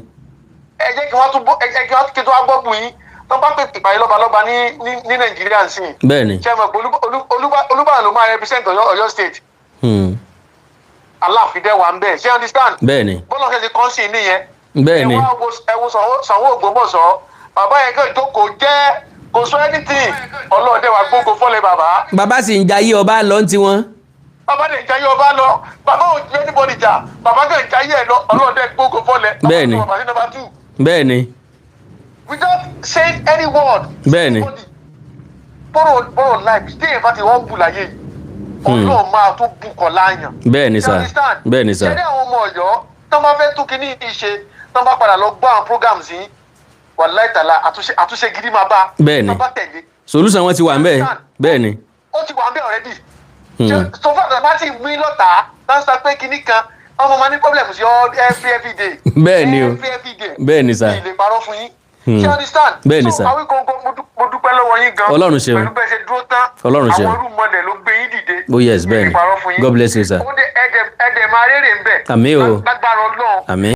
Speaker 4: Ẹ jẹ́ kí wọ́n tún bọ́, ẹ jẹ́ kí wọ́n kí tó wá gbọ́ bù yín tó bá pè ìpàdé lọ́balọ́ba ní Nàìjíríà ń sìn. Ṣé ẹ mọ̀ pé Olúbàdàn ló máa represent Ọ̀yọ́ State? Aláàfin dẹ̀ wà ń bẹ̀. Ṣé ẹ understand?
Speaker 1: Bẹ́ẹ̀ni.
Speaker 4: Bọ́lá ṣe ti kọ́ sí nìyẹn.
Speaker 1: Bẹ́ẹ̀ni.
Speaker 4: Ẹ wá wo, ẹ wo Ṣàwọn Ògbómọ̀ṣọ́, bàbá yẹn kàn jókòó jẹ́, kò sọ anything, ọlọ́ọ̀dẹ wà gbógo fọ́lẹ̀ bàbá.
Speaker 1: Bàbá sì ń jayé ọba lọ ń tiwọn.
Speaker 4: Bàbá lè jayé ọba lọ, bàbá ò jẹ́ anybody jà, bàbá kàn jayé ẹ lọ, ọlọ́ọ̀dẹ gbógo fọ́lẹ̀. Bàbá sí number 2 without saying any word. Bọ́rọ̀ life, tí èèyàn bá ti wọ́n bù láyé yìí, Ọlọ́run máa tún bù kọ́ láàyàn.
Speaker 1: Bẹ́ẹ̀ni, sir.
Speaker 4: You understand?
Speaker 1: Bẹ́ẹ̀ni, sir.
Speaker 4: Ṣé ní àwọn ọmọ Ọ̀yọ́ tó bá fẹ́ tún kínní yìí ṣe, tó bá padà lọ gbọ́ àwọn programs yìí, wàláì tàlà, àtúnṣe gidi máa bá tó bá tẹ̀lé.
Speaker 1: Solution wọn ti wà ń bẹ́ẹ̀, bẹ́ẹ̀ni.
Speaker 4: Ó ti wà ń bẹ̀ already.
Speaker 6: So far tó bá ti wí lọ́tà tó ń sọ pé kinní kan, ọmọ máa ní problem sí all every day.
Speaker 1: Bẹ́ẹ̀ ni o.
Speaker 6: Every day.
Speaker 1: Bẹ́ẹ̀ ni, sir.
Speaker 6: Mi lè parọ́ fún yín. Ṣé understand?
Speaker 1: Bẹ́ẹ̀ ni,
Speaker 6: So
Speaker 1: sir.
Speaker 6: Awíkonko, mo dúpẹ́ lọ́wọ́ yín gan.
Speaker 1: Ọlọ́run ṣeun.
Speaker 6: Pẹ̀lú bẹ́ẹ̀ ṣe dúró tán.
Speaker 1: Ọlọ́run ṣeun.
Speaker 6: Àwọn irúnmọlẹ̀ ló gbé yín dìde.
Speaker 1: Oh yes,
Speaker 6: Mi
Speaker 1: bẹ́ẹ̀
Speaker 6: lè
Speaker 1: ni.
Speaker 6: parọ́ fún yín.
Speaker 1: God bless you, sir.
Speaker 6: Ó dé ẹ̀dẹ̀ máa rérè ń bẹ̀.
Speaker 1: Àmín o.
Speaker 6: Lágbára Ọlọ́run.
Speaker 1: Àmín.